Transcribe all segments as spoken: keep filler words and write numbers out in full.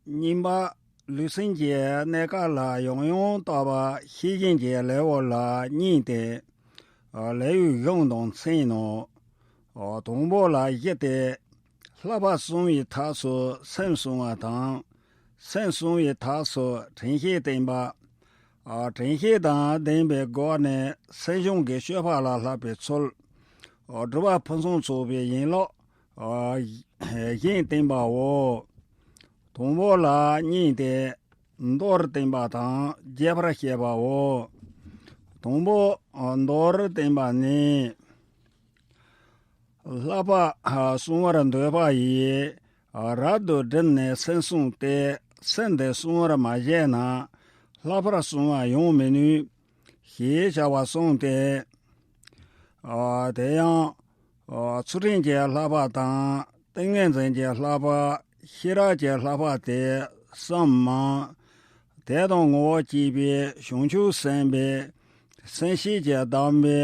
གཉིས་པ། ལུས་སེམས་ཀྱི་གནས་སྐབས་ལ་ཡང་ཡང་བརྟག་པ་ཤེས་བཞིན་གྱི་ལེའུ་ལ་གཉིས་ཏེ། ལེའུའི་གཞུང་དང་མཚན་ནི། དང་པོ་ལ་བཞི་སྟེ། བསླབ་པ་གསུང་བའི་ཐབས་སུ་སེམས་གསུང་བ་དང་། སེམས་གསུང་བའི་ཐབས་སུ་དྲན་ཤེས་བསྟེན་པ། དྲན་ཤེས་དང་ལྡན་པའི་སྒོ་ནས་སེམས་བྱུང་གི་སྤྱོད་པ་ལ་བསླབ་པའི་ཚུལ། སྒྲུབ་པ་ཕུན་སུམ་ཚོགས་པའི་ཡན་ལག་གཞན་བསྟན་པའོ། དང་པོ་ལ་གཉིས་ཏེ། མདོར་བསྟན་པ་དང་རྒྱས་པར་བཤད་པའོ། དང་པོ། མདོར་བསྟན་པ་ནི། བསླབ་པ་གསུང་བར་འདོད་པ་ཡིས་རབ་ཏུ་བསྒྲིམས་ནས་སེམས་བསྲུངས་ཏེ། སེམས་དེ་བསྲུང་བར་མ་བྱས་ན་བསླབ་པར་གསུང་བ་ཡོང་མི་ནུས། ཞེས་བྱ་བ་གསུངས་ཏེ། དེ་ཡང་ཚུལ་ཁྲིམས་ཀྱི་བསླབ་པ་དང་ཏིང་ངེ་འཛིན་གྱི་བསླབ་པ། ཤེས་རབ་ཀྱི་བསླབ་པ་སྟེ་གསུམ་མོ། དེ་དང་ངོ་བོ་གཅིག་པའི་བྱང་ཆུབ་སེམས་དཔའི་སེམས་བསྐྱེད་ཀྱི་སྡོམ་པའི་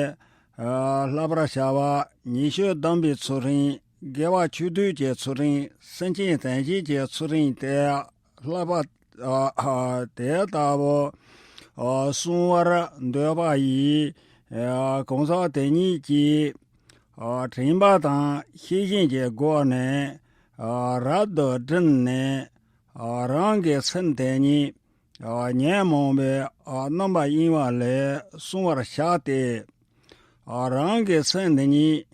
བསླབ་པར་བྱ་བ། ཉེས་སྤྱོད་སྡོམ་པའི་ཚུལ་ཁྲིམས། དགེ་བ་ཆོས་སྡུད་ཀྱི་ཚུལ་ཁྲིམས། སེམས་ཅན་དོན་བྱེད་ཀྱི་ཚུལ་ཁྲིམས་ཏེ། བསླབ་པ་དེ་ལྟ་བུ་གསུང་བར་འདོད་པ་ཡིས། གང་ཟག་དེ་ཉིད་ཀྱིས་དྲན་པ་དང་ཤེས་བཞིན་གྱི་སྒོ་ནས་རབ་ཏུ་བསྒྲིམས་ནས། རང་གི་སེམས་དེ་ཉིད་ཉོན་མོངས་པའི་རྣམ་པ་གཡེང་བ་ལས་བསྲུང་བར་བྱ་སྟེ། རང་གི་སེམས་དེ་ཉིད་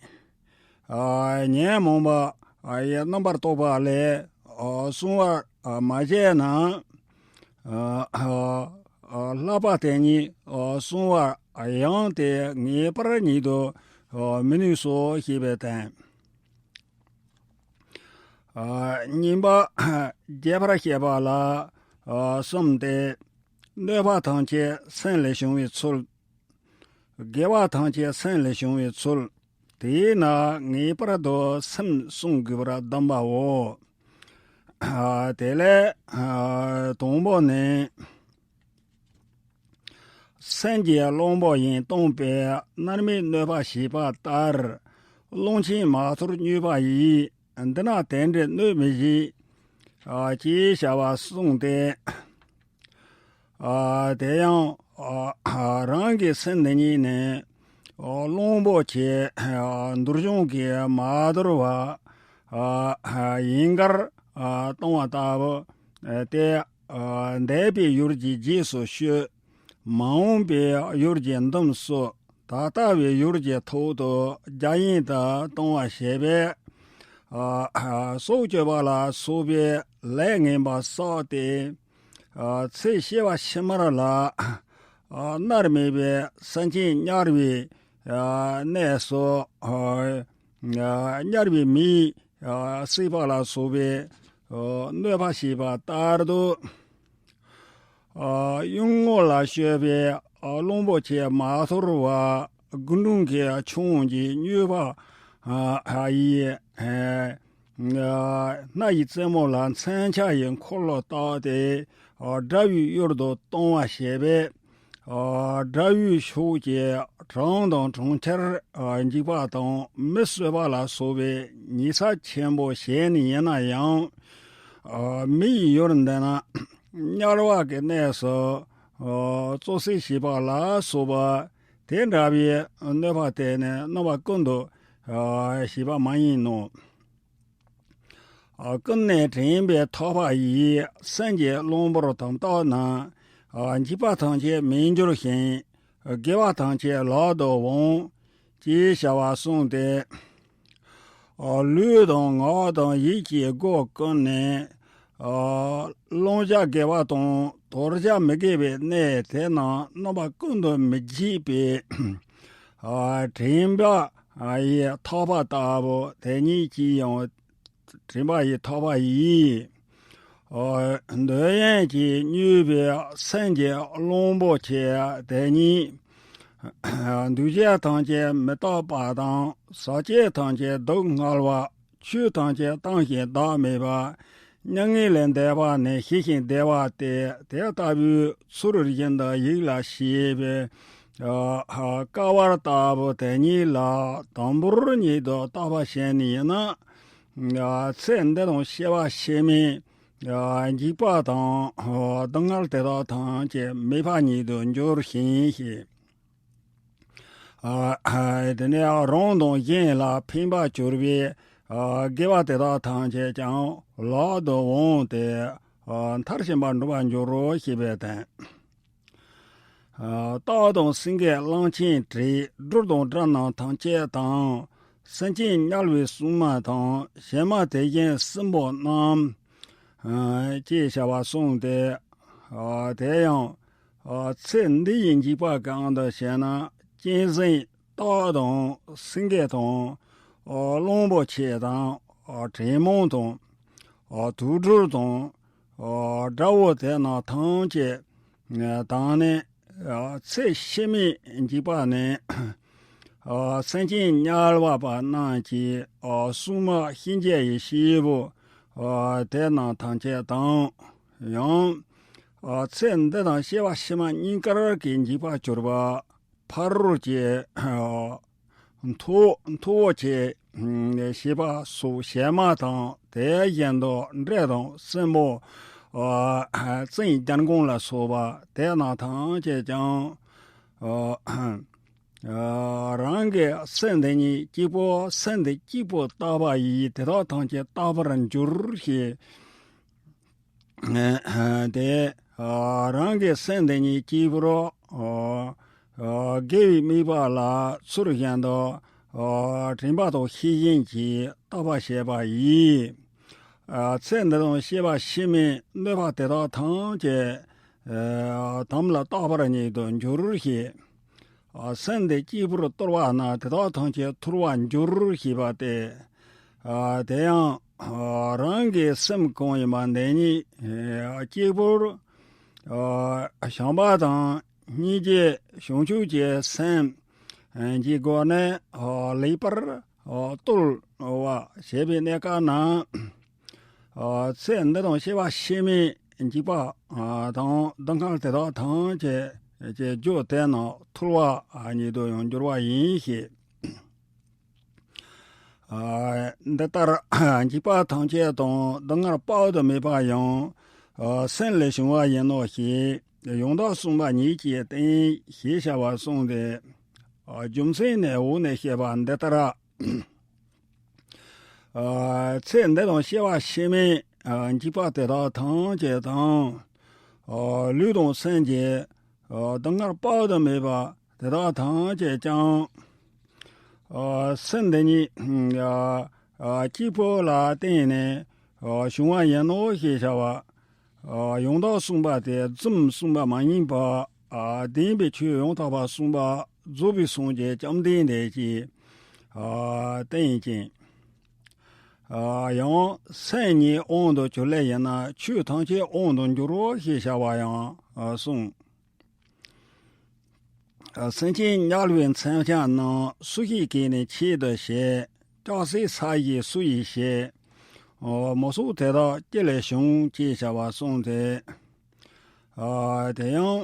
ཉོན་མོངས་པ་ཡི་རྣམ་པར་རྟོག་པ་ལས་བསྲུང་བར་མ་བྱས་ན། བསླབ་པ་དེ་ཉིད་བསྲུང་བ་ཡང་དེ་ངེས་པར་ཉིད་དུ་མི་ནུས་སོ་ཞེས་པའི་དོན། གཉིས་པ། རྒྱས་པར་བཤད་པ་ལ་གསུམ་སྟེ། གནོད་པ་ཐམས་ཅད་སེམས་ལས་བྱུང་བའི་ཚུལ། དགེ་བ་ཐམས་ཅད་སེམས་ལས་བྱུང་བའི་ཚུལ། དེས་ན་ངེས་པར་དུ་སེམས་བསྲུང་དགོས་པར་གདམས་པའོ། དེ་ལས་དང་པོ་ནི། སེམས་ཀྱི་གླང་པོ་ཡིན་སྟོང་པས་མནར་མེད་གནོད་པ་བྱས་པ་ལྟར། གླང་ཆེན་མ་ཐོར་མྱོས་པ་ཡིས། འདི་ན་དེ་འདྲའི་གནོད་མི་བྱེད། ཅེས་བྱ་བ་གསུངས་ཏེ། དེ་ཡང་རང་གི་སེམས་འདི་ཉིད་ནི་གླང་པོ་ཆེ་འདུལ་བྱུང་གིས་མ་དོར་བ་ཡིན་གར་གཏོང་བ་ལྟ་བུ་སྟེ། འདས་པའི་ཡུལ་གྱི་རྗེས་སུ་ཤོད། མ་འོངས་པའི་ཡུལ་གྱི་འདུམ་སོ། ད་ལྟ་བའི་ཡུལ་གྱི་ཐོག་ཏུ་རྒྱ་ཡན་དུ་གཏོང་བ་བྱས་པས། སྲོག་གཅོད་པ་ལ་སོགས་པའི་ལས་ངན་པ་བསགས་ཏེ། ཚེ་ཤི་བ་ཕྱི་མར་ལ་མནར་མེད་པའི་སེམས་ཅན་དམྱལ་བའི་གནས་སུ། དམྱལ་བའི་མེས་བསྲེགས་པ་ལ་སོགས་པའི་གནོད་པ་བྱས་པ་ལྟར་དུ། གཡུལ་ངོ་ལ་སྤྱོད་པའི་གླང་པོ་ཆེ་མ་ཐོར་བ་དགུང་གྲོན་གྱི་ཆུ་བོ་གི་མྱོས་པ་ཡིས། སྣ་ཡི་རྩེ་མོ་ལ་མཚོན་ཆ་ཡི་འཁོར་ལོ་བཏགས་ཏེ། དགྲ་བོའི་ཡུལ་དུ་གཏོང་བ་བྱས་པས། དགྲ་བོའི་ཕྱོགས་ཀྱི་གྲོང་དང་གྲོང་ཁྱེར་འཇིག་པ་དང་མི་གསོད་པ་ལ་སོགས་པའི་ཉེས་ཚབས་ཆེན་པོ་བྱས་ནས་ཡིན་ན་ཡང་། མི་ཡི་ཡུལ་འདི་ན་དམྱལ་བ་གི་གནས་སུ་བཙོག་སྲེག་བྱས་པ་ལ་སོགས་པ་དེ་འདྲ་བའི་གནོད་པ་དེ་ནི་རྣམ་པ་ཀུན་ཏུ་བྱས་པ་མ་ཡིན་ནོ། ཀུན་ནས་དྲན་པའི་ཐག་པ་ཡིས་སེམས་ཀྱི་གླང་པོར་དམ་བཏགས་ན། འཇིགས་པ་ཐམས་ཅད་མི་འགྱུར་ཞིང་། དགེ་བ་ཐམས་ཅད་ལག་ཏུ་འོང་། ཅེས་བྱ་བ་གསུངས་ཏེ། ལུས་དང་ངག་དང་ཡིད་ཀྱི་སྒོ་ཀུན་ནས། བླང་བྱ་དགེ་བ་དང་དོར་བྱ་མི་དགེ་བའི་གནས་དེ་རྣམས་རྣམ་པ་ཀུན་ཏུ་མི་བརྗེད་པའི། དྲན་པ་ཡི་ཐག་པ་ལྟ་བུ་དེ་ཉིད་ཀྱིས་ཡང་། དྲན་པ་ཡི་ཐག་པ་ཡིས། འདོད་ཡོན་གྱིས་མྱོས་པའི་སེམས་ཀྱི་གླང་པོ་ཆེ་དེ་ཉིད། འདུས་བྱས་ཐམས་ཅད་མི་རྟག་པ་དང་ཟག་བཅས་ཐམས་ཅད་སྡུག་བསྔལ་བ། ཆོས་ཐམས་ཅད་གཏང་ཞིང་བདག་མེད་པ། མྱ་ངན་ལས་འདས་པ་ནི་ཞི་ཞིང་བདེ་བ་སྟེ། དེ་ལྟ་བུའི་ཚུལ་བཞིན་དུ་ཡིད་ལ་བྱེད་པའི་སྐལ་བ་ལྟ་བུ་དེ་ཉིད་ལ་དང་པོར་ཉིད་དུ་བརྟག་པ་བྱས་ནས་ཡིན་ན། ཚེ་འདི་དང་སྐྱེ་བ་ཕྱི་མའི་ འཇིགས་པ་དང་སྡུག་བསྔལ་དེ་དག་ཐམས་ཅད་མེད་པ་ཉིད་དུ་འགྱུར་ཞིང་ཞེས། དེ་ནས་རང་དང་གཞན་ལ་ཕན་པར་གྱུར་པའི་དགེ་བ་དེ་དག་ཐམས་ཅད་ཀྱང་ལག་ཏུ་འོང་སྟེ་མཐར་ཕྱིན་པར་འགྲུབ་པར་འགྱུར་རོ་ཞེས་པའི་དོན། སྟག་དང་སེང་གེ་གླང་ཆེན་དྲེད་སྦྲུལ་དང་དགྲ་རྣམས་ཐམས་ཅད་དང་། སེམས་ཅན་དམྱལ་བའི་སྲུང་མ་དང་བྱད་མ་དེ་བཞིན་གསུམ་པོ་རྣམས་ཅེས་བྱ་བ་གསུངས་ཏེ། དེ་ཡང་ཚེ་འདི་ཡི་འཇིགས་པ་གང་དུ་ཞེ་ན། གཅན་གཟན་སྟག་དང་སེང་གེ་དང་གླང་པོ་ཆེ་དང་དྲེད་མོང་དང་དུག་སྦྲུལ་དང་དགྲ་བོ་དེ་རྣམས་ཐམས་ཅད་དང་ནི། ཚེ་ཕྱི་མའི་འཇིགས་པ་ནི། སེམས་ཅན་དམྱལ་བ་པ་རྣམས་ཀྱི་སྲུང་མ་གཤིན་རྗེ་ཡི་སྐྱེས་བུ་དེ་རྣམས་ཐམས་ཅད་དང་། ཡང་ཚེ་འདི་དང་སྐྱེ་བ་ཕྱི་མ་གཉིས་ཀར་གྱི་འཇིགས་པར་གྱུར་པ། ཕ་རོལ་གྱི་མཐུ་མཐུ་བོ་ཆེ་ཞེས་པ་སོགས་བྱད་མ་དང་དེ་བཞིན་དུ་འདྲེ་དང་སྲིན་པོ་བཙན་རྒྱལ་འགོང་ལ་སོགས་པ་དེ་རྣམས་ཐམས་ཅད་ཀྱང་རང་གི་སེམས་འདི་ཉིད་གཅིག་པུ་སེམས་འདི་གཅིག་པུ་རྟག་པ་ཡིས་དེ་དག་ཐམས་ཅད་རྟག་པར་འགྱུར་ཞེས། དེ་རང་གི་སེམས་འདི་ཉིད་གཅིག་པུར་དགེ་བའི་དམིགས་པ་ལ་ཚུལ་བཞིན་དུ་དྲན་པ་དང་ཤེས་བཞིན་གྱིས་བརྟག་པ་བྱས་པ་ཡིས། ཚེ་འདི་དང་སྐྱེ་བ་ཕྱི་མའི་གནོད་པ་དེ་དག་ཐམས་ཅད་དམ་ལ་རྟག་པར་ཉིད་དུ་འགྱུར་ཞེས། སེམས་འདི་གཅིག་པུར་གཏོར་བ་ན་དེ་དག་ཐམས་ཅད་ཐུལ་བར་འགྱུར་ཞེས་པ་སྟེ། དེ་ཡང་རང་གི་སེམས་གང་ཡིན་པ་འདི་ཉིད་གཅིག་པུར་བྱམས་པ་དང་སྙིང་རྗེ་བྱང་ཆུབ་ཀྱི་སེམས་ཀྱི་སྒོ་ནས་ལེགས་པར་གཏོར་བ་བྱས་པའི་གནས་སྐབས་ན། ཚེ་འདི་དང་སྐྱེ་བ་ཕྱི་མའི་འཇིགས་པ་དང་སྡུག་བསྔལ་དེ་དག་ཐམས་ཅད་ཀྱི་རྒྱུ་དེ་རྣམས་ཐུལ་བ་ཉིད་དུ་ཡང་འགྱུར་བ་ཡིན་ཞེས། འདི་ལྟར་འཇིགས་པ་ཐམས་ཅད་དང་སྡུག་བསྔལ་དཔག་ཏུ་མེད་པ་ཡང་སེམས་ལས་བྱུང་བ་ཡིན་ནོ་ཞེས་ཡང་དག་གསུངས་པ་ཉིད་ཀྱིས་བསྟན་ཞེས་བྱ་བ་གསུངས་ཏེ། རྒྱུ་མཚན་ནི་འོག་ནས་བཤད་པ་འདི་ལྟར། ཚེ་འདི་དང་སྐྱེ་བ་ཕྱི་མའི་འཇིགས་པ་དེ་དག་ཐམས་ཅད་དང་། ལུས་དང་སེམས་ཀྱི་སྡུག་བསྔལ་དཔག་ཏུ་མེད་པ་དེ་དག་ཐམས་ཅད་ཀྱང་། སེམས་འདི་ཉིད་གཅིག་པུ་ལ་བརྟེན་ནས་བྱུང་བ་ཡིན་ནོ་ཞེས་བྱ་བ། ཡང་དག་གསུངས་པ་དེ་རྫུན་གསུངས་པ་མ་ཡིན་པ། བདེན་པའི་ཆོས་ཡང་དག་པར་གསུངས་པ་རྫོགས་པའི་སངས་རྒྱས་བཅོམ་ལྡན་འདས་ཀྱིས་བསྟན་ཅིང་། ཡང་སེམས་ཉིད་དབང་དུ་གྱུར་ལེ་ཡིན་ན་ཆོས་ཐམས་ཅད་དབང་དུ་འགྱུར་རོ་ཞེས་བྱ་བ་ཡང་གསུངས། སེམས་ཅན་དམྱལ་བའི་མཚོན་ཆ་རྣམས་སུ་ཞིག་གིས་ནི་ཆེད་དུ་བྱས། ལྕགས་སྲེག་ས་གཞི་སུ་ཡིས་བྱས། མི་སྲོག་དེ་དག་ཅི་ལས་བྱུང་ཅེས་བྱ་བ་གསུངས་ཏེ། དེ་ཡང་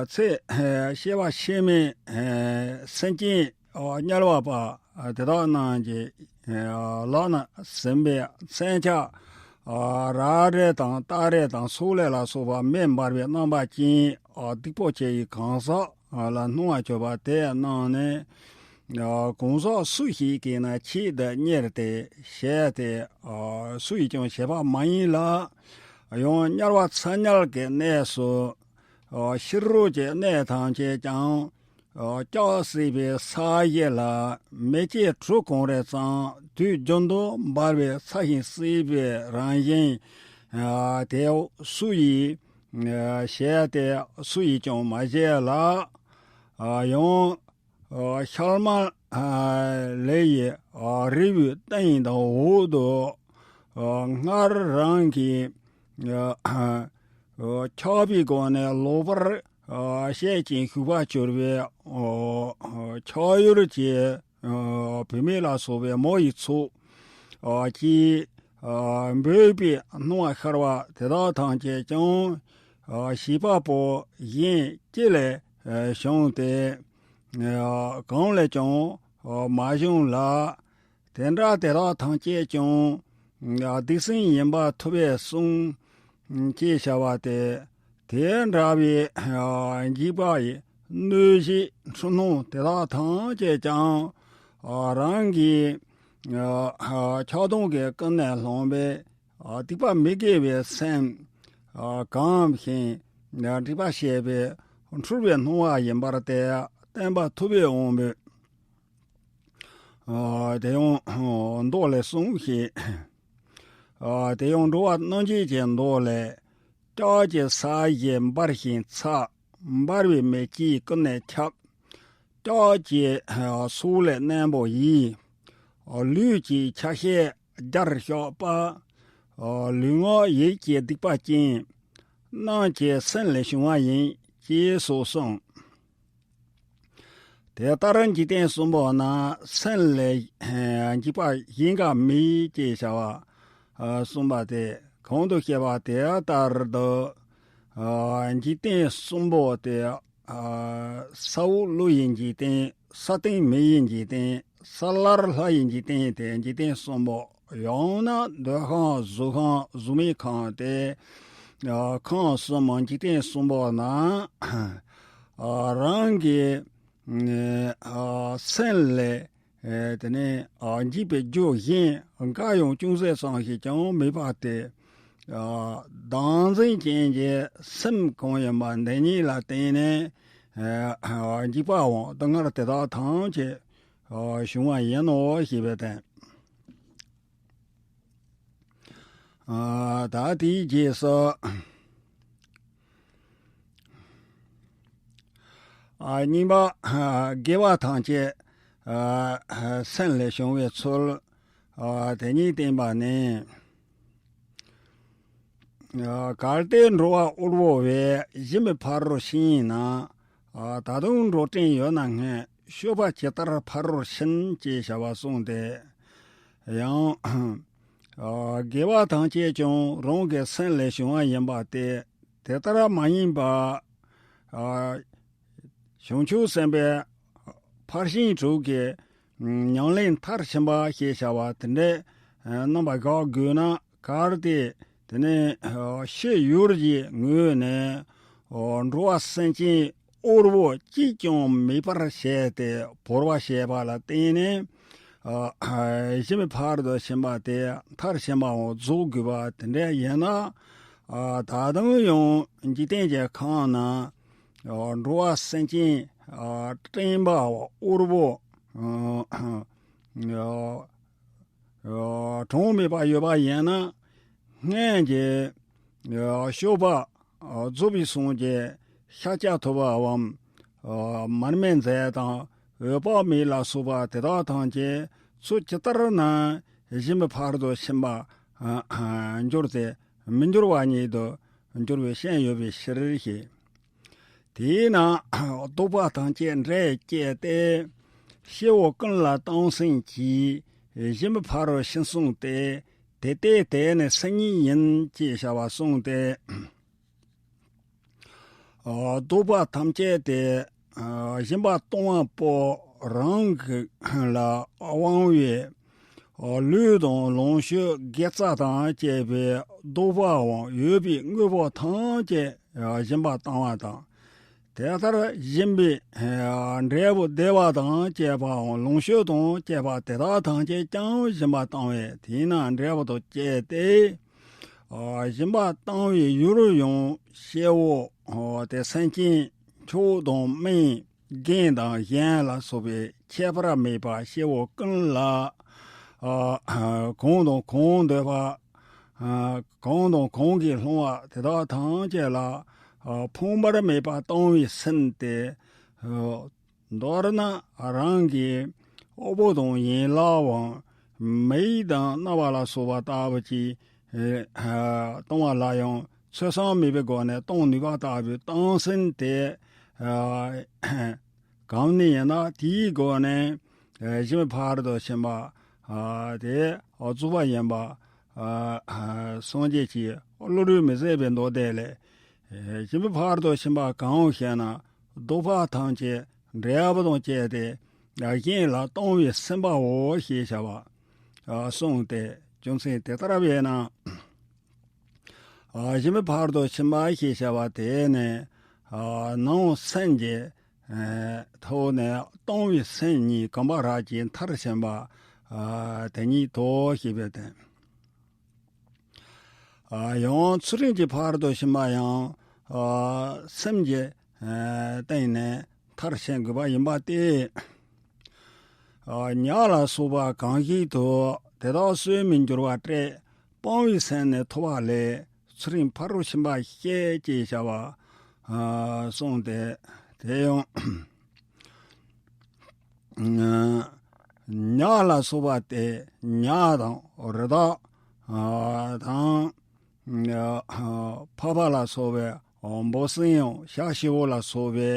ཚེ་སྐྱེ་བ་ཕྱི་མའི་སེམས་ཅན་དམྱལ་བ་པ་དེ་དག་རྣམས་ཀྱི་ལག་ན་ཟིན་པའི་མཚོན་ཆ། རལ་གྲི་དང་སྟ་རེ་དང་སོག་ལེ་ལ་སོགས་པ་མེ་འབར་བའི་རྣམ་པ་ཅན་སྡིག་པོ་ཆེ་ཡི་གང་ཟག་ལ་སྣང་བར་གྱུར་པ་དེ་རྣམས་ནི། གང་ཟག་སུ་ཞིག་གིས་ན་ཆེད་དུ་གཉེར་ཏེ་བྱས་ཏེ། སུ་ཡིས་ཀྱང་བྱས་པ་མ་ཡིན་ལ། ཡང་དམྱལ་བ་ཚ་དམྱལ་གྱི་གནས་སུ། ཕྱི་རོལ་གྱི་གནས་ཐམས་ཅད་ཀྱང་། ལྕགས་བསྲེགས་པའི་ས་གཞི་ལ་མེ་ལྕེ་དྲུག་གང་རེ་ཙམ་དུས་རྒྱུན་དུ་འབར་བའི་ཚ་ཞིང་བསིལ་བའི་རང་བཞིན་དེ་སུ་ཡིས་བྱས་ཏེ་སུ་ཡིས་ཀྱང་མ་བྱས་ལ། ཡང་ཤལ་མ་ལི་ཡི་རི་བོའི་སྟེང་དང་འོག་ཏུ་སྔར་རང་གི་ཆགས་པའི་སྒོ་ནས་ལོག་པར་བཤད་ཅིང་ཞུགས་པར་གྱུར་པའི་ཆགས་ཡུལ་གྱི་བུད་མེད་ལ་སོགས་པའི་མོ་ཡི་ཚོགས་ཀྱིས་འབོད་པའི་སྣང་བ་ཤར་བ་དེ་དག་ཐམས་ཅད་ཀྱང་བྱིས་པ་པོ་གཞན་ཅི་ལས་བྱུང་སྟེ། གང་ལས་ཀྱང་མ་བྱུང་ལ། དེ་འདྲ་དེ་དག་ཐམས་ཅད་ཀྱང་སྡིག་སྲིན་ཡིན་པར་ཐུབ་པས་གསུངས། ཅེས་བྱ་བ་སྟེ། དེ་འདྲ་བའི་འཇིགས་པ་ཡི་གནོད་གཞི་འཁྲུལ་སྣང་དེ་དག་ཐམས་ཅད་ཀྱང་རང་གི་ཆགས་སྡང་གི་ཀུན་ནས་བསླངས་པའི་སྡིག་པ་མི་དགེ་བའི་སེམས་གང་བཞིན་སྒྲིབ་པ་བྱས་པའི་འཁྲུལ་པའི་སྣང་བ་ཡིན་པར་དེ་བསྟན་པ་ཐུབ་པའི་དབང་པོས། ཨ། དེ་ཡང་མདོ་ལས་གསུངས་ཤིང་། ཨ། དེ་ཡང་འགྲོ་བ་རྣམས་ཀྱི་མདོ་ལས། སྐྱབས་ཀྱི་ས་གཞི་འབར་ཞིང་ཚ། འབར་བའི་མེ་ལྕེ་ཀུན་ནས་ཁྱབ། སྐྱབས་ཀྱི་སོ་ལས་རྣོན་པོ་ཡིས། ལུས་ཀྱི་ཆ་ཤས་བརྒྱར་གཤགས་པ། ལུས་ངག་ཡིད་ཀྱི་སྡིག་པ་ཅན། རྣམས་ཀྱི་སེམས་ལས་བྱུང་བ་ཡིན། ཅེས་སོགས་གསུངས། དེ་ལྟར་འཇིག་རྟེན་གསུམ་པོ་ན་སེམས་ལས་འཇིགས་པ་གཞན་འགའ་མེད་ཅེས་བྱ་བ་གསུངས་པ་སྟེ། གོང་དུ་བཤད་པ་དེ་ལྟར་དུ། འཇིག་རྟེན་གསུམ་པོ་དེ་ས་འོག་ཀླུ་ཡི་འཇིག་རྟེན། ས་སྟེང་མི་ཡི་འཇིག་རྟེན། ས་བརླ་ལྷ་ཡི་འཇིག་རྟེན་ཏེ། འཇིག་རྟེན་གསུམ་པོ། ཡང་ན་འདོད་ཁམས་གཟུགས་ཁམས་གཟུགས་མེད་ཁམས་ཏེ། ཨ། ཁམས་གསུམ་འཇིག་རྟེན་གསུམ་པོ་ན། ཨ། རང་གི་ཨ། སེམས་ལས། ཨེ། དེ་ནས། ཨ། འཇིགས་པའི་རྒྱུ་གཞན་འགའ་ཡང་ཅུང་ཟད་ཙམ་ཞིག་ཀྱང་མེད་པ་སྟེ། ཨ། བདག་འཛིན་ཅན་གྱི་སེམས་གང་ཡིན་པ་འདི་ཉིད་ལ་བརྟེན་ནས། ཨ། འཇིགས་པའམ་སྡུག་བསྔལ་དེ་དག་ཐམས་ཅད། ཨ། བྱུང་བ་ཡིན་ནོ་ཞེས་པའི་དོན། ཨ། ད་དེའི་རྗེས་སུ། ཨ། གཉིས་པ། ཨ། དགེ་བ་ཐམས་ཅད། ཨ། སེམས་ལས་བྱུང་བའི་ཚུལ། ཨ། དེ་ཉིད་བསྟན་པ་ནི། ཨ། གལ་ཏེ་འགྲོ་བ་དབུལ་བོ་བས་སྦྱིན་པའི་ཕ་རོལ་ཕྱིན་ཡིན་ན། ཨ། ད་དུང་འགྲོ་བྲན་ཡོད་ན་སྔོན་སྤྱོད་པ་ཇི་ལྟར་ཕ་རོལ་ཕྱིན་ཅེས་བྱ་བ་གསུངས་ཏེ། ཡང་། ཨ། དགེ་བ་ཐམས་ཅད་ཀྱང་རང་གི་སེམས་ལས་བྱུང་བ་ཡིན་པ་སྟེ། དེ་ལྟར་མ་ཡིན་པ། ཨ། བྱང་ཆུབ་སེམས་དཔའི་ཕར་ཕྱིན་དྲུག་གི་ཉམས་ལེན་མཐར་ཕྱིན་པ་ཞེས་བྱ་བ་དེ་འདྲའི་རྣམ་པ་བཞག་དགོས་ན། གལ་ཏེ་དེ་ནི་ཕྱི་ཡུལ་གྱི་ངོས་ནས་འགྲོ་བ་སེམས་ཅན་དབུལ་བོ་གཅིག་ཀྱང་མེད་པར་བྱས་ཏེ་བོར་བ་བྱས་པ་ལ་བརྟེན་ནས། ཨ། སྦྱིན་པའི་ཕ་རོལ་ཏུ་ཕྱིན་པ་དེ་མཐར་ཕྱིན་པའང་རྫོགས་དགོས་པ་དེ་འདྲ་ཡིན་ན། ཨ། ད་དུང་ཡང་འཇིག་རྟེན་གྱི་ཁམས་ན། ཨ། འགྲོ་བ་སེམས་ཅན། ཨ། བཀྲེན་པ་དབུལ་བོ། ཨ། ཨ། གྲངས་མེད་པ་ཡོད་པ་ཡིན་ན། སྔོན་གྱི། ཨ། སྤྱོད་པ། ཨ། རྫོགས་པའི་སངས་རྒྱས་ཤཱཀྱ་ཐུབ་པའམ། ཨ། མར་མེ་མཛད་དང་འོད་དཔག་མེད་ལ་སོགས་པ་དེ་དག་ཐམས་ཅད་ཚུལ་ཇི་ལྟར་ན་སྦྱིན་པའི་ཕ་རོལ་ཏུ་ཕྱིན་པ། ཨ། འགྱུར་ཏེ་མི་འགྱུར་བ་ཉིད་དུ་འགྱུར་བའི་ཞེན་ཡོད་པའི་ཕྱིར་ཞེས། དེས་ན་བདོག་པ་ཐམས་ཅད་འབྲས་བཅས་ཏེ། སྐྱེ་བོ་ཀུན་ལ་བཏང་སེམས་ཀྱིས། སྦྱིན་པའི་ཕ་རོལ་ཕྱིན་གསུངས་ཏེ། དེ་ལྟས་དེ་ནི་སེམས་ཉིད་ཡིན་ཅེས་བྱ་བ་གསུངས་ཏེ། ཨ། བདོག་པ་ཐམས་ཅད་དེ། ཨ། སྦྱིན་པ་གཏོང་བ་པོ་རང་གི་ལ་དབང་བའི། ཨ། ལུས་དང་ལོངས་སྤྱོད་དགེ་རྩ་དང་བཅས་པའི་བདོག་པའམ་ཡོད་པའི་དངོས་པོ་ཐམས་ཅད། ཨ། སྦྱིན་པ་བཏང་བ་དང་། དེ་ལྟར་སྦྱིན་པའི། ཨ། འབྲས་བུ་བདེ་བ་དང་བཅས་པའམ་ལོངས་སྤྱོད་དང་བཅས་པ་དེ་དག་ཐམས་ཅད་ཀྱང་སྦྱིན་པ་བཏང་བས་དེས་ན་འབྲས་བུ་དང་བཅས་ཏེ། ཨ། སྦྱིན་པ་བཏང་བའི་ཡུལ་ཡང་སྐྱེ་བོ། ཨ། དེ་སེམས་ཅན་ཕྱུགས་དང་དམན་རྒན་དང་གཞོན་ལ་སོགས་པའི་ཁྱད་པར་མེད་པ་སྐྱེ་བོ་ཀུན་ལ། ཨ། གང་དང་གང་འདོད་པ། ཨ། གང་དང་གང་གིས་བསླངས་པ་དེ་དག་ཐམས་ཅད་ལ། ཨ། ཕངས་པར་མེད་པར་བཏང་བའི་སེམས་ཏེ། ཨ། མདོར་ན་རང་གི་དབུལ་པོ་དང་ཡན་ལག་དབང་མེ་དང་སྣ་བ་ལ་སོགས་པ་ལྟ་བུ་གྱིས། ཨ། གཏོང་བ་ལ་ཡང་ཚོད་བསྲང་མེད་པའི་སྒོ་ནས་གཏོང་ནུས་པ་ལྟ་བུའི་བཏང་སེམས་དེ། ཨ། གང་ནས་ཡིན་ན་དེའི་སྒོ་ནས། ཨ། སྦྱིན་པའི་ཕ་རོལ་ཏུ་ཕྱིན་པ། ཨ། དེ་རྫོགས་པ་ཡིན་པ། ཨ། སངས་རྒྱས་ཀྱི་བློ་གྲོས་མི་ཟད་པའི་མདོ་སྡེ་ལས། ཨ། སྦྱིན་པའི་ཕ་རོལ་ཏུ་ཕྱིན་པ་གང་ཞེ་ན། བདོག་པ་ཐམས་ཅད་འབྲས་བུ་དང་བཅས་ཏེ། ཨ། གཞན་ལ་གཏོང་བའི་སེམས་པའོ་ཞེས་བྱ་བ། གསུངས་ཏེ། རྒྱུ་མཚན་དེ་ལྟར་བས་ན། གཞི་མེད་ཕ་རོལ་ཏུ་ཕྱིན་པ་ཞེས་བྱ་བ་དེ་ནི། ནང་སེམས་ཀྱི། ཐོག་ནས་སྟོང་བའི་སེམས་ཉིད་གོམས་པ་རབ་ཀྱིས་མཐར་ཕྱིན་པ། དེ་ཉིད་དོ་ཞེས་པའི་དོན། ཡང་ཚུལ་ཁྲིམས་ཀྱི་ཕ་རོལ་ཏུ་ཕྱིན་པ་ཡང་། སེམས་ཀྱི་སྟེང་ནས་མཐར་ཕྱིན་དགོས་པ་ཡིན་པ་སྟེ། ཉ་ལ་སོགས་པ་གང་ཞིག་ཏུ་དེ་དག་གསོས་མི་འགྱུར་བ་སྤྲད། སྤང་བའི་སེམས་ནི་ཐོབ་པ་ལས། ཚུལ་ཁྲིམས་ཕ་རོལ་ཕྱིན་པ་བཤད་ཅེས་བྱ་བ། གསུངས་ཏེ། དེ་ཡང་། ཉ་ལ་སོགས་པ་སྟེ། ཉ་དང་། རི་དྭགས་དང་། ཕག་པ་ལ་སོགས་པའི་འབུ་སྲིན་ཡང་། བྱ་བྱིའུ་ལ་སོགས་པའི་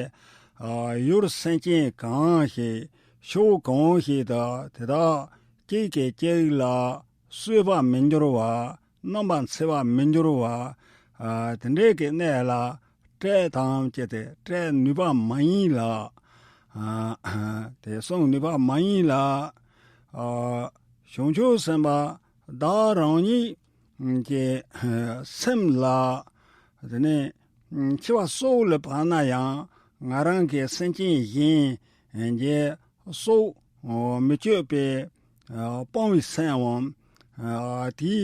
ཡུལ་སེམས་ཅན་གང་ཞིག་ཕྱོགས་གང་ཞིག་ཏུ་དེ་དག་གཅིག་གིས་གཅིག་ལ་གསོས་པ་མི་འགྱུར་བ། རྣམ་པར་འཚེ་བ་མི་འགྱུར་བ། དེ་འདྲའི་གི་གནས་ལ་སྤྲད་དམ་ཅི་སྟེ་སྤྲད་ནུས་པ་མ་ཡིན་ལ། དེ་གསུང་ནུས་པ་མ་ཡིན་ལ། བྱང་ཆུབ་སེམས་དཔའ་བདག་རང་ཉིད་ཀྱི་སེམས་ལ། དེ་ནས་འཆི་བ་སྲོག་ལ་བབས་ན་ཡང་ང་རང་གི་སེམས་ཅན་གཞན་གྱི་སྲོག་མི་གཅོད་པའི་སྤང་བའི་སེམས་དང་། དེའི་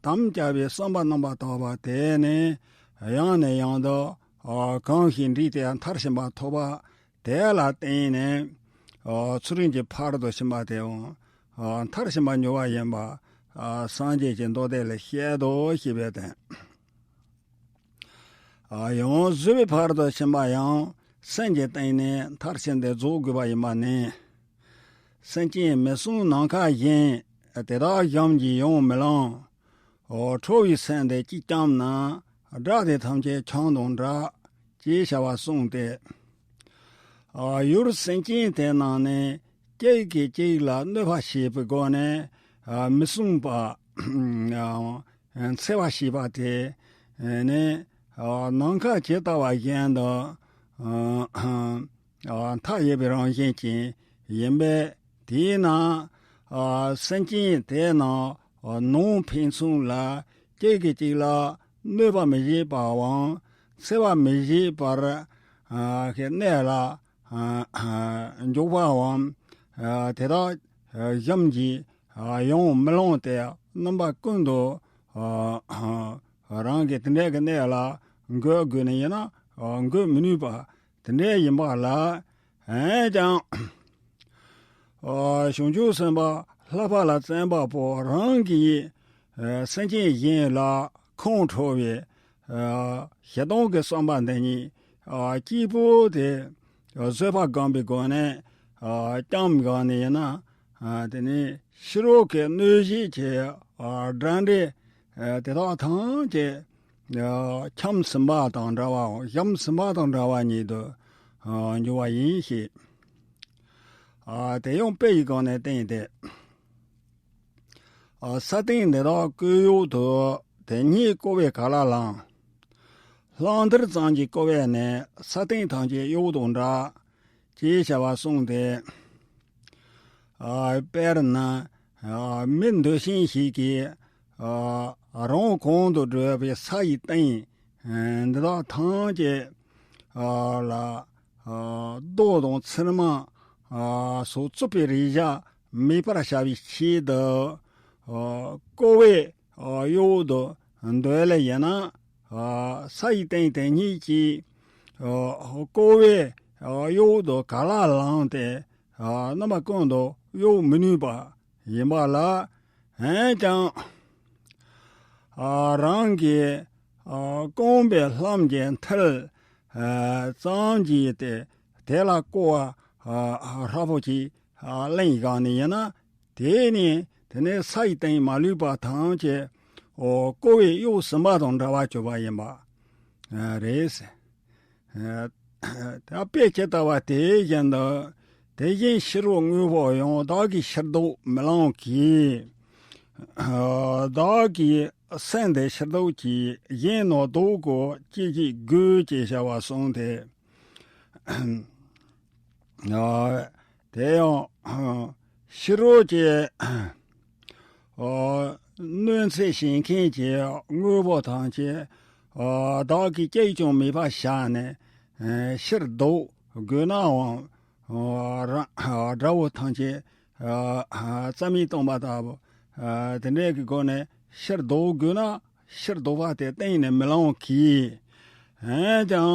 དམ་བཅའ་བའི་བསམ་པ་རྣམ་པར་དག་པ་དེ་ནི་ཡང་ནས་ཡང་དུ་གང་ཞིག་འདྲིས་ཏེ་མཐར་ཕྱིན་པ་ཐོབ་པ་དེ་ལ་བརྟེན་ནས་ཚུལ་ཁྲིམས་ཀྱི་ཕ་རོལ་ཏུ་ཕྱིན་པ་དེའང་མཐར་ཕྱིན་པར་འགྱུར་བ་ཡིན་པ་སངས་རྒྱས་ཀྱི་མདོ་སྡེ་ལས་བཤད་དོ་ཞེས་པའི་དོན། ཡང་བཟོད་པའི་ཕ་རོལ་ཏུ་ཕྱིན་པ་ཡང་སེམས་ཀྱི་སྟེང་ནས་མཐར་ཕྱིན་ཏེ་རྫོགས་དགོས་པ་ཡིན་པ་ནི། སེམས་ཅན་མི་བསྲུན་ནམ་མཁའ་བཞིན། དེ་དག་གཞོམ་གྱིས་ཡང་མི་ལང་། ཁྲོ་བའི་སེམས་དེ་གཅིག་བསྐྱངས་ན། དགྲ་དེ་ཐམས་ཅད་ཆང་དང་འདྲ། ཅེས་བྱ་བ་གསུངས་ཏེ། ཡུལ་སེམས་ཅན་དེ་རྣམས་ནི་གཅིག་གིས་གཅིག་ལ་གནོད་པ་བྱེད་པའི་སྒོ་ནས་མི་བསྲུན་པ། འཚེ་བ་བྱེད་པ་དེ་ནི་ནམ་མཁའ་ཇི་ལྟ་བ་བཞིན་དུ་མཐའ་ཡས་པའི་རང་བཞིན་ཅན་ཡིན་པས། དེས་ན་སེམས་ཅན་དེ་རྣམས་ནང་ཕན་ཚུན་ལ་གཅིག་གིས་གཅིག་ལ་གནོད་པ་མི་བྱེད་པའམ་འཚེ་བ་མི་བྱེད་པར་གནས་ལ། འཇུག་པའམ། དེ་དག་གཞོམ་གྱིས་ཡང་མི་ལང་སྟེ་རྣམ་པ་ཀུན་ཏུ་རང་གི་དེ་འདྲའི་གི་གནས་ལ་འགོད་དགོས་ནི་ཡིན་ན་འགོད་མི་ནུས་པ་དེ་འདྲའི་ཡིན་པ་ལ། འོན་ཀྱང་། བྱང་ཆུབ་སེམས་དཔའ་ལྷག་པ་ལ་བརྩོན་པ་པོ་རང་གིས་སེམས་ཅན་གཞན་ལ་ཁོང་ཁྲོ་བའི་ཞེ་སྡང་གི་བསམ་པ་འདི་ཉིད་གཅིག་པུ་དེ་བཟོད་པ་སྒོམ་པའི་སྒོ་ནས་བསྐྱངས་དགོས་ནི་ཡིན་ན། དེ་ནི་ཕྱི་རོལ་གྱི་གནོད་བྱེད་ཀྱི་དགྲ་འདྲེ་དེ་དག་ཐམས་ཅད་འཁྱམས་ཟིན་པ་དང་འདྲ་བའམ་གཞོམ་ཟིན་པ་དང་འདྲ་བ་ཉིད་དུ་འགྱུར་བ་ཡིན་ཞེས། དེ་ཡང་དཔེ་ཡི་སྒོ་ནས་བསྟན་ཏེ། ས་སྟེང་འདི་དག་ཀོ་གཡོག་ཏུ། དེ་སྙེད་ཀོ་བས་ག་ལ་ལང་། གླང་དར་ཙམ་གྱི་ཀོ་བས་ནི། ས་སྟེང་ཐམས་ཅད་གཡོགས་དང་འདྲ། ཅེས་བྱ་བ་གསུངས་ཏེ། དཔེར་ན་མི་འདོད་ཆེན་ཞིག་གིས་རང་གོང་དུ་བགྲོད་པའི་ས་ཡི་སྟེང་འདི་དག་ཐམས་ཅད་ལ་རྡོ་དང་ཚེར་མ་སོགས་རྩུབ་པའི་རེག་བྱ་མེད་པར་བྱ་བའི་ཆེད་དུ། ཀོ་བས་གཡོགས་དུ་འདོད་ལེ་ཡིན་ན། ས་ཡི་སྟེང་དེ་ཉིད་ཀྱི་ཀོ་བས་གཡོགས་དུ་ག་ལ་ལངས་ཏེ་རྣམ་པ་ཀུན་ཏུ་གཡོགས་མི་ནུས་པ་ཡིན་པ་ལ། འོན་ཀྱང་རང་གི་རྐང་པའི་ལྷམ་གྱི་མཐིལ་ཙམ་གྱིས་ཏེ་དེ་ལ་ཀོ་བ་ཧྲིལ་པོ་ཅིག་ལེན་བཞག་ནི་ཡིན་ན། དེ་ནི་དེ་ནི་ས་ཡི་སྟེང་མ་ལུས་པ་ཐམས་ཅད་ཀོ་བས་གཡོགས་ཟིན་པ་དང་འདྲ་བར་གྱུར་པ་ཡིན་པ་རེད། ད་དཔེ་ཇི་ལྟ་བ་དེ་བཞིན་དུ། དེ་བཞིན་ཕྱི་རོལ་དངོས་པོ་ཡང་། བདག་གིས་ཕྱིར་ལྡོག་མི་ལང་གི། བདག་གི་སེམས་དེ་ཕྱིར་ལྡོག་གྱིས། གཞན་ནི་བཟློག་གོ་ཅི་ཞིག་དགོས། ཅེས་བྱ་བ་གསུངས་ཏེ། དེ་ཡང་ཕྱི་རོལ་གྱི་ གནོད་འཚེ་བྱེད་མཁན་གྱི་དངོས་པོ་ཐམས་ཅད་བདག་གིས་གཅིག་ཀྱང་མེད་པར་བཞག་ནས་ཕྱིར་ལྡོག་དགོས་ནའང་། རང་དགྲ་བོ་ཐམས་ཅད་རྩ་མེད་གཏོང་བ་ལྟ་བུ། དེ་འདྲའི་གི་སྒོ་ནས་ཕྱིར་ལྡོག་དགོས་ན་ཕྱིར་ལྡོག་པ་དེ་གཏན་ནས་མི་ལང་གི། འོན་ཀྱང་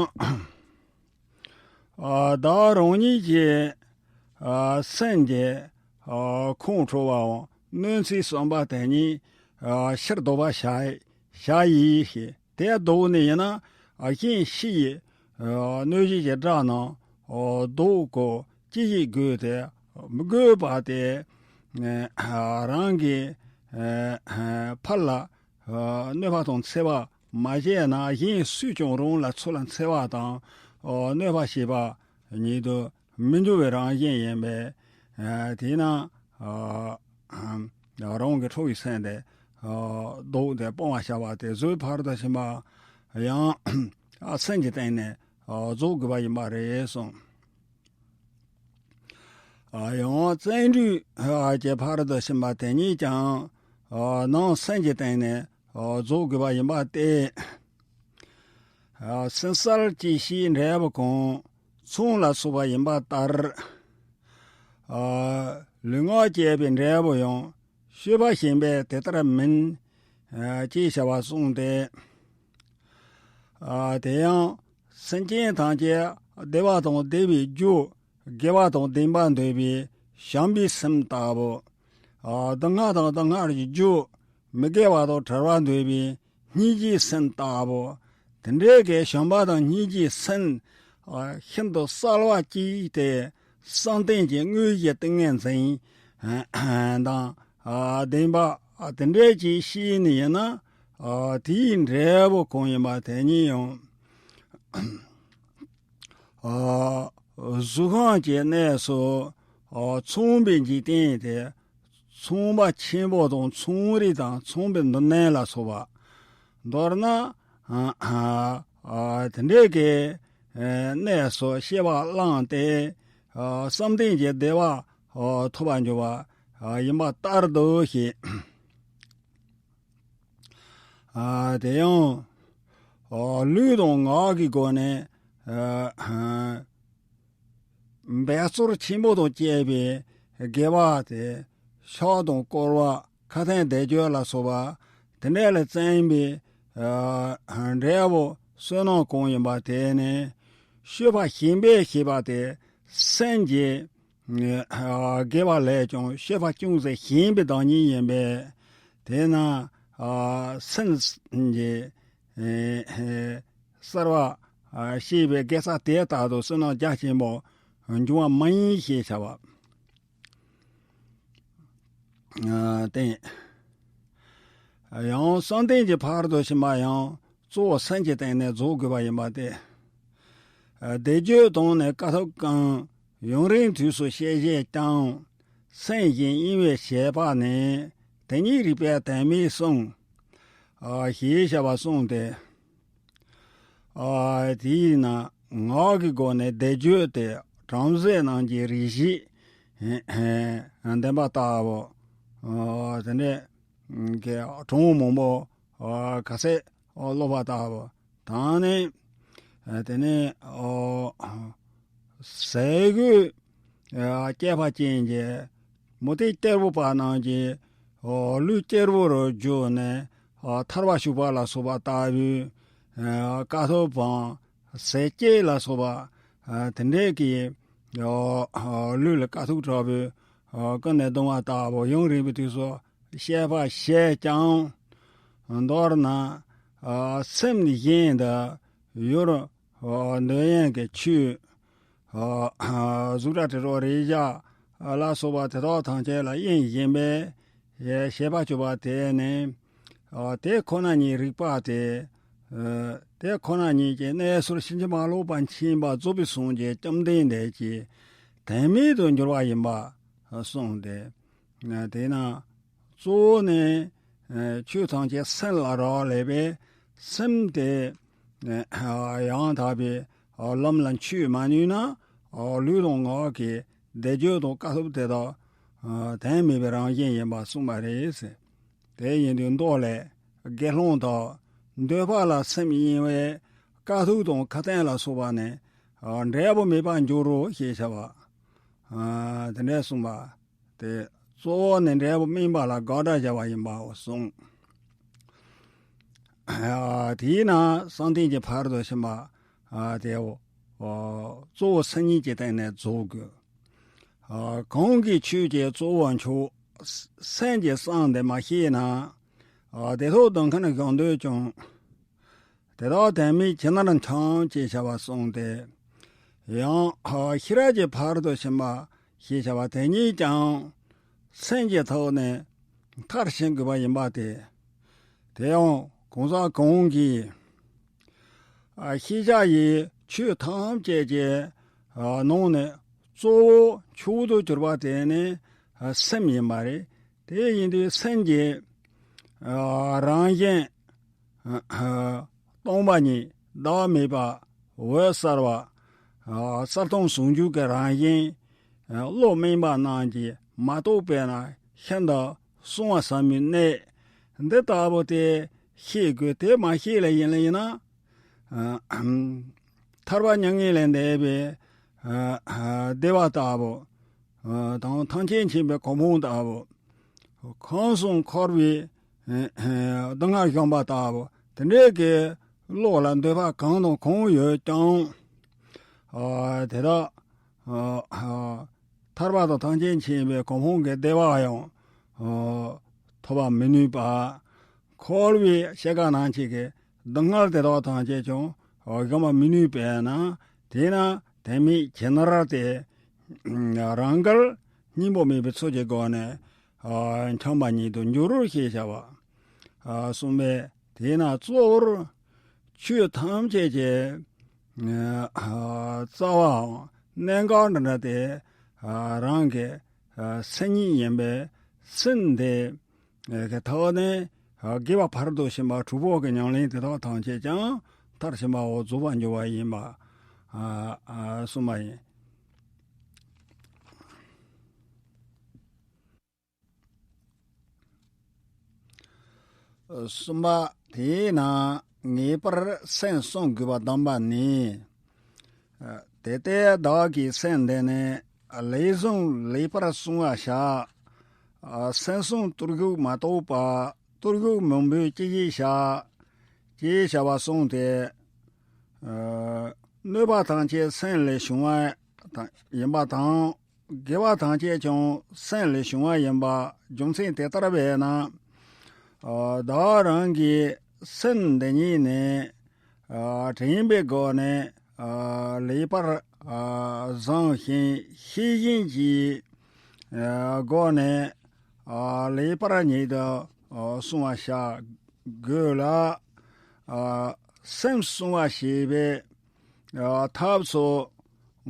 བདག་རང་ཉིད་ཀྱི་སེམས་ཀྱི་ཁོང་ཁྲོ་བའམ་གནོད་འཚེའི་བསམ་པ་དེ་ཉིད་ཕྱིར་ལྡོག་པར་བྱ་བྱ་ཡིས་ཤིག་དེ་ལྡོག་ནས་ཡིན་ན་གཞན་ཕྱི་ཡི་གནོད་བྱེད་ཀྱི་དགྲ་རྣམས་ལྡོག་གོ་ཅི་ཞིག་དགོས་ཏེ་མི་དགོས་པ་དེ་རང་གི་ཕར་ལ་གནོད་པ་དང་འཚེ་བ་མ་བྱས་ན་གཞན་སུས་ཀྱང་རང་ལ་ཚུར་ལ་འཚེ་བ་དང་གནོད་པ་བྱེད་པ་ཉིད་དུ་མི་འགྱུར་བའི་རང་བཞིན་ཡིན་པས། དེས་ན་རང་གི་ཁྲོ་བའི་སེམས་དེ་ལྡོག་སྟེ་སྤང་བར་བྱ་བ་དེ་གཟོད་ཕར་དུ་ཕྱིན་པ་ཡང་སེམས་ཀྱི་སྟེང་ནས་རྫོགས་དགོས་པ་ཡིན་པ་རེད་གསུངས། ཡང་བརྩོན་འགྲུས་ཀྱི་ཕར་དུ་ཕྱིན་པ་དེ་ཉིད་ཀྱང་ནང་སེམས་ཀྱི་སྟེང་ནས་རྫོགས་དགོས་པ་ཡིན་པ་སྟེ། སེམས་གསལ་གྱིས་ཤིག་འབྲས་བུ་གང་། ཚོང་ལ་སོགས་པ་ཡིན་པ་ལྟར། ལུས་ངག་བཅས་པའི་འབྲས་བུ་ཡང་། སྤྱོད་པ་གཞན་པས་དེ་ལྟར་མིན། ཅེས་བྱ་བ་གསུངས་ཏེ། དེ་ཡང་སེམས་ཅན་ཐམས་ཅད་བདེ་བ་དང་བདེ་བའི་རྒྱུ། དགེ་བ་དང་ལྡན་པ་འདོད་པའི་བྱམས་པའི་སེམས་ལྟ་བུ། སྡུག་བསྔལ་དང་སྡུག་བསྔལ་གྱི་རྒྱུ། མི་དགེ་བ་དང་བྲལ་བ་འདོད་པའི་སྙིང་རྗེའི་སེམས་ལྟ་བུ། དེ་འདྲའི་གི་བྱམས་པ་དང་སྙིང་རྗེའི་སེམས་ཤིན་ཏུ་གསལ་བ་གཅིག་སྟེ་བསམ་གཏན་གྱི་དངོས་གཞི་ཏིང་ངེ་འཛིན་དང་ལྡན་པ་དེ་འདྲའི་གཅིག་ཤེས་ནི་ཡིན་ན། དེའི་འབྲས་བུ་གང་ཡིན་པ་དེ་ཉིད་ཡང་། གཟུགས་ཁམས་ཀྱི་གནས་སུ་ཚངས་པའི་འཇིག་རྟེན་དེ་ཚངས་པ་ཆེན་པོ་དང་ཚངས་རིས་དང་ཚངས་པའི་འདུ་འཛི་ལ་སོགས་པ། མདོར་ན་དེ་འདྲའི་གི་གནས་སུ་སྐྱེ་བ་བླངས་ཏེ་བསམ་གཏན་གྱི་བདེ་བ་ཐོབ་པར་འགྱུར་བ་ཡིན་པ་ལྟར་དུ་ཞེས། དེ་ཡང་ལུས་དང་ངག་གི་སྒོ་ནས་འབད་རྩོལ་ཆེན་པོ་དང་བཅས་པའི་དགེ་བ་དེ་ཕྱག་དང་བསྐོར་བ་ཁ་ཏོན་བཟླས་བརྗོད་ལ་སོགས་པ་དེ་འདྲ་ལ་བརྩོན་པའི་འབྲས་བུ་བསོད་ནམས་གང་ཡིན་པ་དེ་ནི་སྤྱོད་པ་གཞན་པས་ཞེས་པ་དེ་སེམས་ཀྱི་དགེ་བ་ལས་ཀྱང་སྤྱོད་པ་ཅུང་ཟད་གཞན་པའི་བདག་ཉིད་ཡིན་པས། དེས་ན་སེམས་ཀྱི་གསལ་བ་ཤེས་པའི་དགེ་རྩ་དེ་ལྟར་དུ་བསོད་ནམས་རྒྱ་ཆེན་པོ་འབྱུང་བ་མ་ཡིན་ཞེས་བྱ་བ། བསྟན། ཡང་བསམ་གཏན་གྱི་ཕ་རོལ་ཏུ་ཕྱིན་པ་ཡང་གཙོ་བོ་སེམས་ཀྱི་སྟེང་ནས་རྫོགས་དགོས་པ་ཡིན་པ་སྟེ། བཟླས་བརྗོད་དང་ནི་དཀའ་ཐུབ་ཀུན། ཡུན་རིང་དུས་སུ་བྱེད་བྱེད་ཀྱང་། སེམས་བཞིན་གཡེང་བས་བྱས་པ་ནི། དེ་ཉིད་རིག་པས་དོན་མེད་གསུངས། ཞེས་བྱ་བ་གསུངས་ཏེ། དེས་ན་ངག་གི་སྒོ་ནས་བཟླས་བརྗོད་དེ་བྲམ་ཟེ་རྣམས་ཀྱི་རིགས་བཞི་ལྡན་པ་ལྟ་བུ། དེ་འདྲའི་གི་གྲངས་མང་པོ་ག་ཚད་ཀློག་པ་ལྟ་བུ་དང་ནི། དེ་ནས་ཟས་གོས་སྐྱེས་པ་ཅན་གྱི་མུ་སྟེགས་གཏེར་པོ་པ་རྣམས་ཀྱི་ལུས་གཅེར་བུ་རུ་བསྒྱུར་ནས་ཐར་པ་ཞུགས་པ་ལ་སོགས་པ་ལྟ་བུའི་དཀའ་ཐུབ་དང་ཟས་བཅད་ལ་སོགས་པ་དེ་འདྲའི་གི་ལུས་ལ་དཀའ་ཐུབ་དྲག་པོས་ཀུན་ནས་སྡུག་བསྔལ་ལྟ་བུ་ཡུན་རིང་པོའི་དུས་སུ་བྱེད་པ་བྱས་ཀྱང་། མདོར་ན་སེམས་གཞན་དུ་ཡུལ་འདོད་ཡོན་གྱི་ཆོས། གཟུགས་སྒྲ་དྲི་རོ་རེག་བྱ་ལ་སོགས་པ་དེ་དག་ཐམས་ཅད་ལ་གཡེང་བཞིན་པས་བྱེད་པ་སྤྱོད་པ་དེ་ནི། དེ་ཁོ་ན་ཉིད་རིག་པ་སྟེ། དེ་ཁོ་ན་ཉིད་ཀྱི་གནས་ཚུལ་ཕྱིན་ཅི་མ་ལོག་པར་མཁྱེན་པ་རྫོགས་པའི་སངས་རྒྱས་བཅོམ་ལྡན་འདས་ཀྱི་དོན་མེད་དུ་འགྱུར་བ་ཡིན་པ་གསུངས་ཏེ། དེས་ན་གཙོ་བོ་ནི་ཆོས་ཐམས་ཅད་སེམས་ལ་རག་ལས་པས་སེམས་དེ་ཡང་དག་པའི་ལམ་ལ་འཁྱུད་མ་ནུས་ན་ལུས་དང་ངག་གི་བཟླས་བརྗོད་དང་དཀའ་ཐུབ་དེ་དག་དོན་མེད་པའི་རང་བཞིན་ཡིན་པ་གསུངས་པ་རེད། དེ་ཡིན་དུས་མདོ་ལས། དགེ་སློང་དག་འདོད་པ་ལ་སེམས་གཡེང་བས། དཀའ་ཐུབ་དང་ཁ་ཏོན་ལ་སོགས་པ་ནི། འབྲས་བུ་མེད་པར་འགྱུར་རོ་ཞེས་བྱ་བ། དེ་འདྲ་གསུངས་པ། དེ་གཙོ་བོ་ནི་འབྲས་བུ་སྨིན་པ་ལ་དགག་སྒྲ་བྱ་བ་ཡིན་པའོ་གསུངས། དེས་ན་བསམ་གཏན་གྱི་ཕ་རོལ་ཏུ་ཕྱིན་པ། དེ་གཙོ་བོ་མཚན་ཉིད་ཀྱི་སྟེང་ནས་རྫོགས་དགོས། གང་གིས་ཆོས་ཀྱི་གཙོ་བོ་མཆོག་སེམས་ཀྱི་གསང་དེ་མ་ཤེས་ན། དེ་ཐོག་ཏུ་མཁན་གཞོན་དུས་ཀྱང་། དེ་དག་དོན་མེད་ཇི་ལྟར་འཁྱམས་ཅེས་བྱ་བ་གསུངས་ཏེ། ཡང་ཤེས་རབ་ཀྱི་ཕ་རོལ་ཏུ་ཕྱིན་པ་ཞེས་བྱ་བ་དེ་ཉིད་ཀྱང་སེམས་ཀྱི་ཐོག་ནས་མཐར་ཕྱིན་དགོས་པ་ཡིན་པ་སྟེ། དེ་ཡང་གང་ཟག་གང་གིས་ཤེས་བྱ་ཡི་ཆོས་ཐམས་ཅད་ཀྱི་ནང་ནས་གཙོ་བོ་མཆོག་ཏུ་གྱུར་པ་དེ་ནི་སེམས་ཡིན་པ་རེད། དེ་ཡིན་དུས་སེམས་ཀྱི་རང་བཞིན། སྟོང་པ་ཉིད་བདག་མེད་པ། འོད་གསལ་བ། གསལ་སྟོང་ཟུང་འཇུག་གི་རང་བཞིན། བློ་དམན་པ་རྣམས་ཀྱིས་མ་རྟོགས་པས་ན་ཤིན་ཏུ་གསང་བ་ཟབ་མོའི་གནད། འདི་ལྟ་བུ་དེ་ཤེས་དགོས། དེ་མ་ཤེས་ལ་ཡིན་ལ་ཡིན་ན། ཐར་པ་མྱ་ངན་ལས་འདས་པའི་བདེ་བ་ལྟ་བུ། དང་ཐམས་ཅད་མཁྱེན་པའི་གོ་འཕང་ལྟ་བུ། ཁམས་གསུམ་འཁོར་བའི་སྡུག་བསྔལ་བཞོན་པ་ལྟ་བུ། དེ་འདྲའི་གི་བློ་ལ་འདོད་པ་གང་དང་གང་ཡོད་ཀྱང་། དེ་དག་ཐར་པ་དང་ཐམས་ཅད་མཁྱེན་པའི་གོ་འཕང་གི་བདེ་བ་ཡང་ཐོབ་པར་མི་ནུས་པ། འཁོར་བའི་ཤེས་དཀའ་ནང་བཞིན་གྱི་སྡུག་བསྔལ་དེ་དག་ཐམས་ཅད་ཀྱང་བཞོན་པར་མི་ནུས་པས་ན། དེས་ན་དོན་མེད་ཇི་ལྟར་དེ་རང་དགར་སྙིང་པོ་མེད་པའི་ཚུལ་གྱི་སྒོ་ནས་འཁྱམས་པ་ཉིད་དུ་འགྱུར་རོ་ཞེས་བྱ་བ་གསུངས་པས། དེས་ན་གཙོ་བོར་ཆོས་ཐམས་ཅད་ཀྱི་རྩ་བའམ་གནད་འགག་འདྲ་འདྲ་དེ་རང་གི་སེམས་ཉིད་ཡིན་པས། སེམས་དེ་གི་ཐོག་ནས་དགེ་བ་ཕ་རོལ་ཏུ་ཕྱིན་པ་དྲུག་པོ་གི་ཉམས་ལེན་དེ་དག་ཐམས་ཅད་ཀྱང་མཐར་ཕྱིན་པའོ་རྫོགས་པར་འགྱུར་བ་ཡིན་པ་གསུངས་པ་ཡིན། གསུམ་པ། དེས་ན་ངེས་པར་སེམས་བསྲུང་དགོས་པ་བསྡམས་པ་ནི། དེ་ལྟའི་བདག་གི་སེམས་འདི་ནི་ལས་བཟུང་ལེགས་པར་བསྲུང་བར་བྱ། སེམས་བསྲུང་གཏོར་བཤིག་མ་གཏོགས་པ། གཏོར་བཤིག་མང་པོས་ཅི་ཞིག་བྱ། ཅེས་བྱ་བ་གསུངས་ཏེ། གནོད་པ་ཐམས་ཅད་སེམས་ལས་བྱུང་བ་ཡིན་པ་དང་། དགེ་བ་ཐམས་ཅད་ཀྱང་སེམས་ལས་བྱུང་བ་ཡིན་པ་རྒྱུ་མཚན་དེ་ལྟར་བས་ན། བདག་རང་གི་སེམས་འདི་ཉིད་ནི་དྲན་པའི་སྒོ་ནས་ལེགས་པར་བཟུང་ཞིང་ཤེས་བཞིན་གྱི་སྒོ་ནས་ལེགས་པར་ཉིད་དུ་བསྲུང་བར་བྱ་དགོས་ལ། སེམས་བསྲུང་བ་ཞེས་པའི་ཐབས་སུ་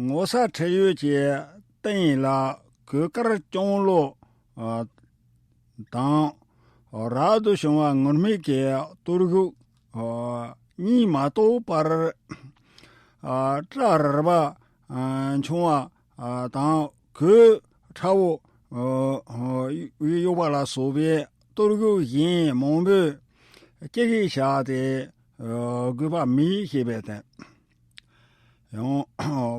ངོ་ཚ་ཁྲེལ་ཡོད་ཀྱི་སྟེང་ལ་གོས་དཀར་ལྕང་ལོ་དང་། རབ་ཏུ་བྱུང་བ་ངུར་སྨྲིག་གི་གཏོར་བཤིག་གཉིས་མ་གཏོགས་པར། སྐྲ་རལ་པ་འཆང་བ་དང་གོས་ཁྲ་བོ་གཡོགས་པ་ལ་སོགས་པའི་གཏོར་བཤིག་གཞན་མང་པོས་ཅི་ཞིག་བྱ་སྟེ་དགོས་པ་མེད་ཞེས་པས་བསྟན། ཡང་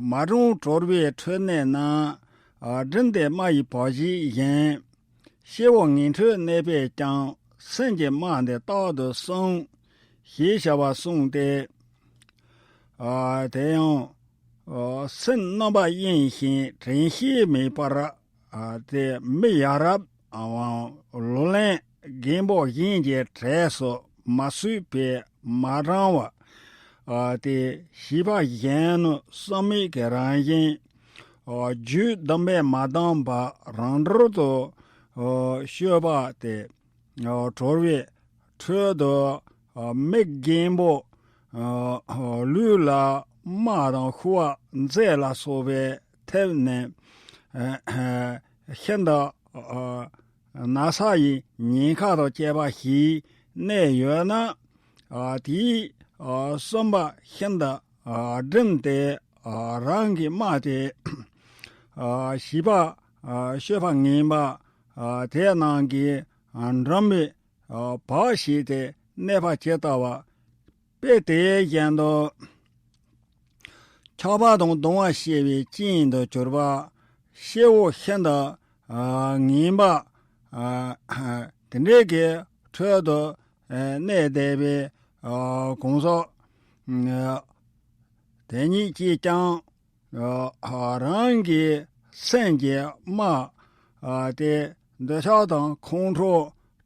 མ་བགྲངས་གྲོལ་བའི་ཁྲོད་གནས་ན། སྦྲུམ་སྟེ་རྨ་ཡི་བུ་གཞི་བཞིན། སྐྱེ་བོ་ངན་ཁྲོད་གནས་པས་ཀྱང་། སེམས་ཀྱི་རྨ་འདི་རྟག་ཏུ་བསྲུང་། ཞེས་བྱ་བ་གསུངས་ཏེ། དེ་ཡང་སེམས་རྣམ་པར་གཡེང་ཞིང་དྲན་ཤེས་མེད་པར། དེ་མི་ཡ་རབས་ལོ་ལོན་རྒན་པོ་གཞན་གྱི་གྲས་སུ་མ་ཚུད་པའི་མ་དྲང་བ། དེ་བྱིས་པ་གཞོན་ནུ་བསམ་མེད་ཀྱི་རང་བཞིན། རྒྱུད་བསྡམས་པས་མ་བསྡམས་པ་རང་གྲོལ་དུ་སྤྱོད་པ་སྟེ། གྲོལ་བའི་ཁྲོད་དུ་མི་རྒན་པོ་ལུས་ལ་རྨ་དང་ཤུ་བ་མཛེ་ལ་སོགས་པའི་ཐེབས་ནས་ཤིན་ཏུ་ན་ཚ་ཡི་ཉེན་ཁ་དང་བཅས་པ་ཞིག་གནས་ཡོད་ན། དེའི་བསམ་པ་ཤིན་ཏུ་བསྒྲིམས་ཏེ། རང་གི་རྨ་དེ་བྱིས་པ་སྤྱོད་པ་ངན་པ་དེ་རྣམས་ཀྱིས་འགྲིམ་པའི་ བག་ཞིག་སྟེ་གནས་པ་ཇི་ལྟ་བ། དཔེ་དེ་བཞིན་དུ། ཆགས་པ་དང་གདུང་བ་ཞེས་པའི་རྐྱེན་དུ་གྱུར་པ། སྐྱེ་བོ་ཤིན་ཏུ་ངན་པ་དེ་འདྲའི་གི་ཁྲོད་དུ་གནས་བསྡད་པའི་གང་ཟག་དེ་ཉིད་ཀྱིས་ཀྱང་། རང་གི་སེམས་ཀྱི་རྨ་དེ་འདོད་ཆགས་དང་ཁོང་ཁྲོ་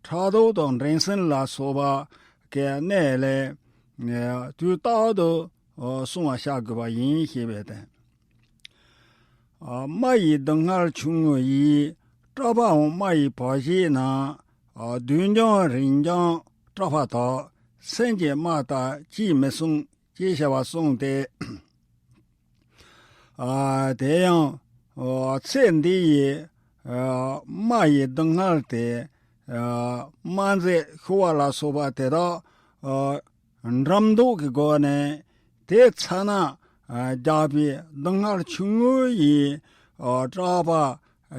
ཕྲག་དོག་དང་འགྲན་སེམས་ལ་སོགས་པ་གི་གནས་ལས་དུས་རྟག་ཏུ་བསྲུང་བར་བྱ་དགོས་པ་ཡིན་ཞེས་པས་དང་། རྨ་ཡི་སྡུག་བསྔལ་ཆུང་ངུ་ཡིས། སྐྲག་པའང་རྨ་ཡི་བག་བྱེད་ན། བདུད་འཇོམས་རིན་འཇོམས་སྐྲག་པ་དག། སེམས་ཀྱི་རྨ་ལྟ་ཅིས་མི་བསྲུང་། ཅེས་བྱ་བ་གསུངས་ཏེ། ཨ་དེ་ཡང་ཨ་ཚེ་འདི་ཡི་ཨ་རྨ་ཡི་སྡུག་བསྔལ་དེ་ཨ་དམར་མཛད་ཤོར་བ་ལ་སོགས་པ་དེ་དག་ཨ་འགྲམ་འདོགས་ཀྱི་སྒོ་ནས་དེ་ཚ་ན་ཨ་རྒྱགས་པའི་སྡུག་བསྔལ་ཆུང་ངུ་ཡིས་ཨ་སྐྲག་པ་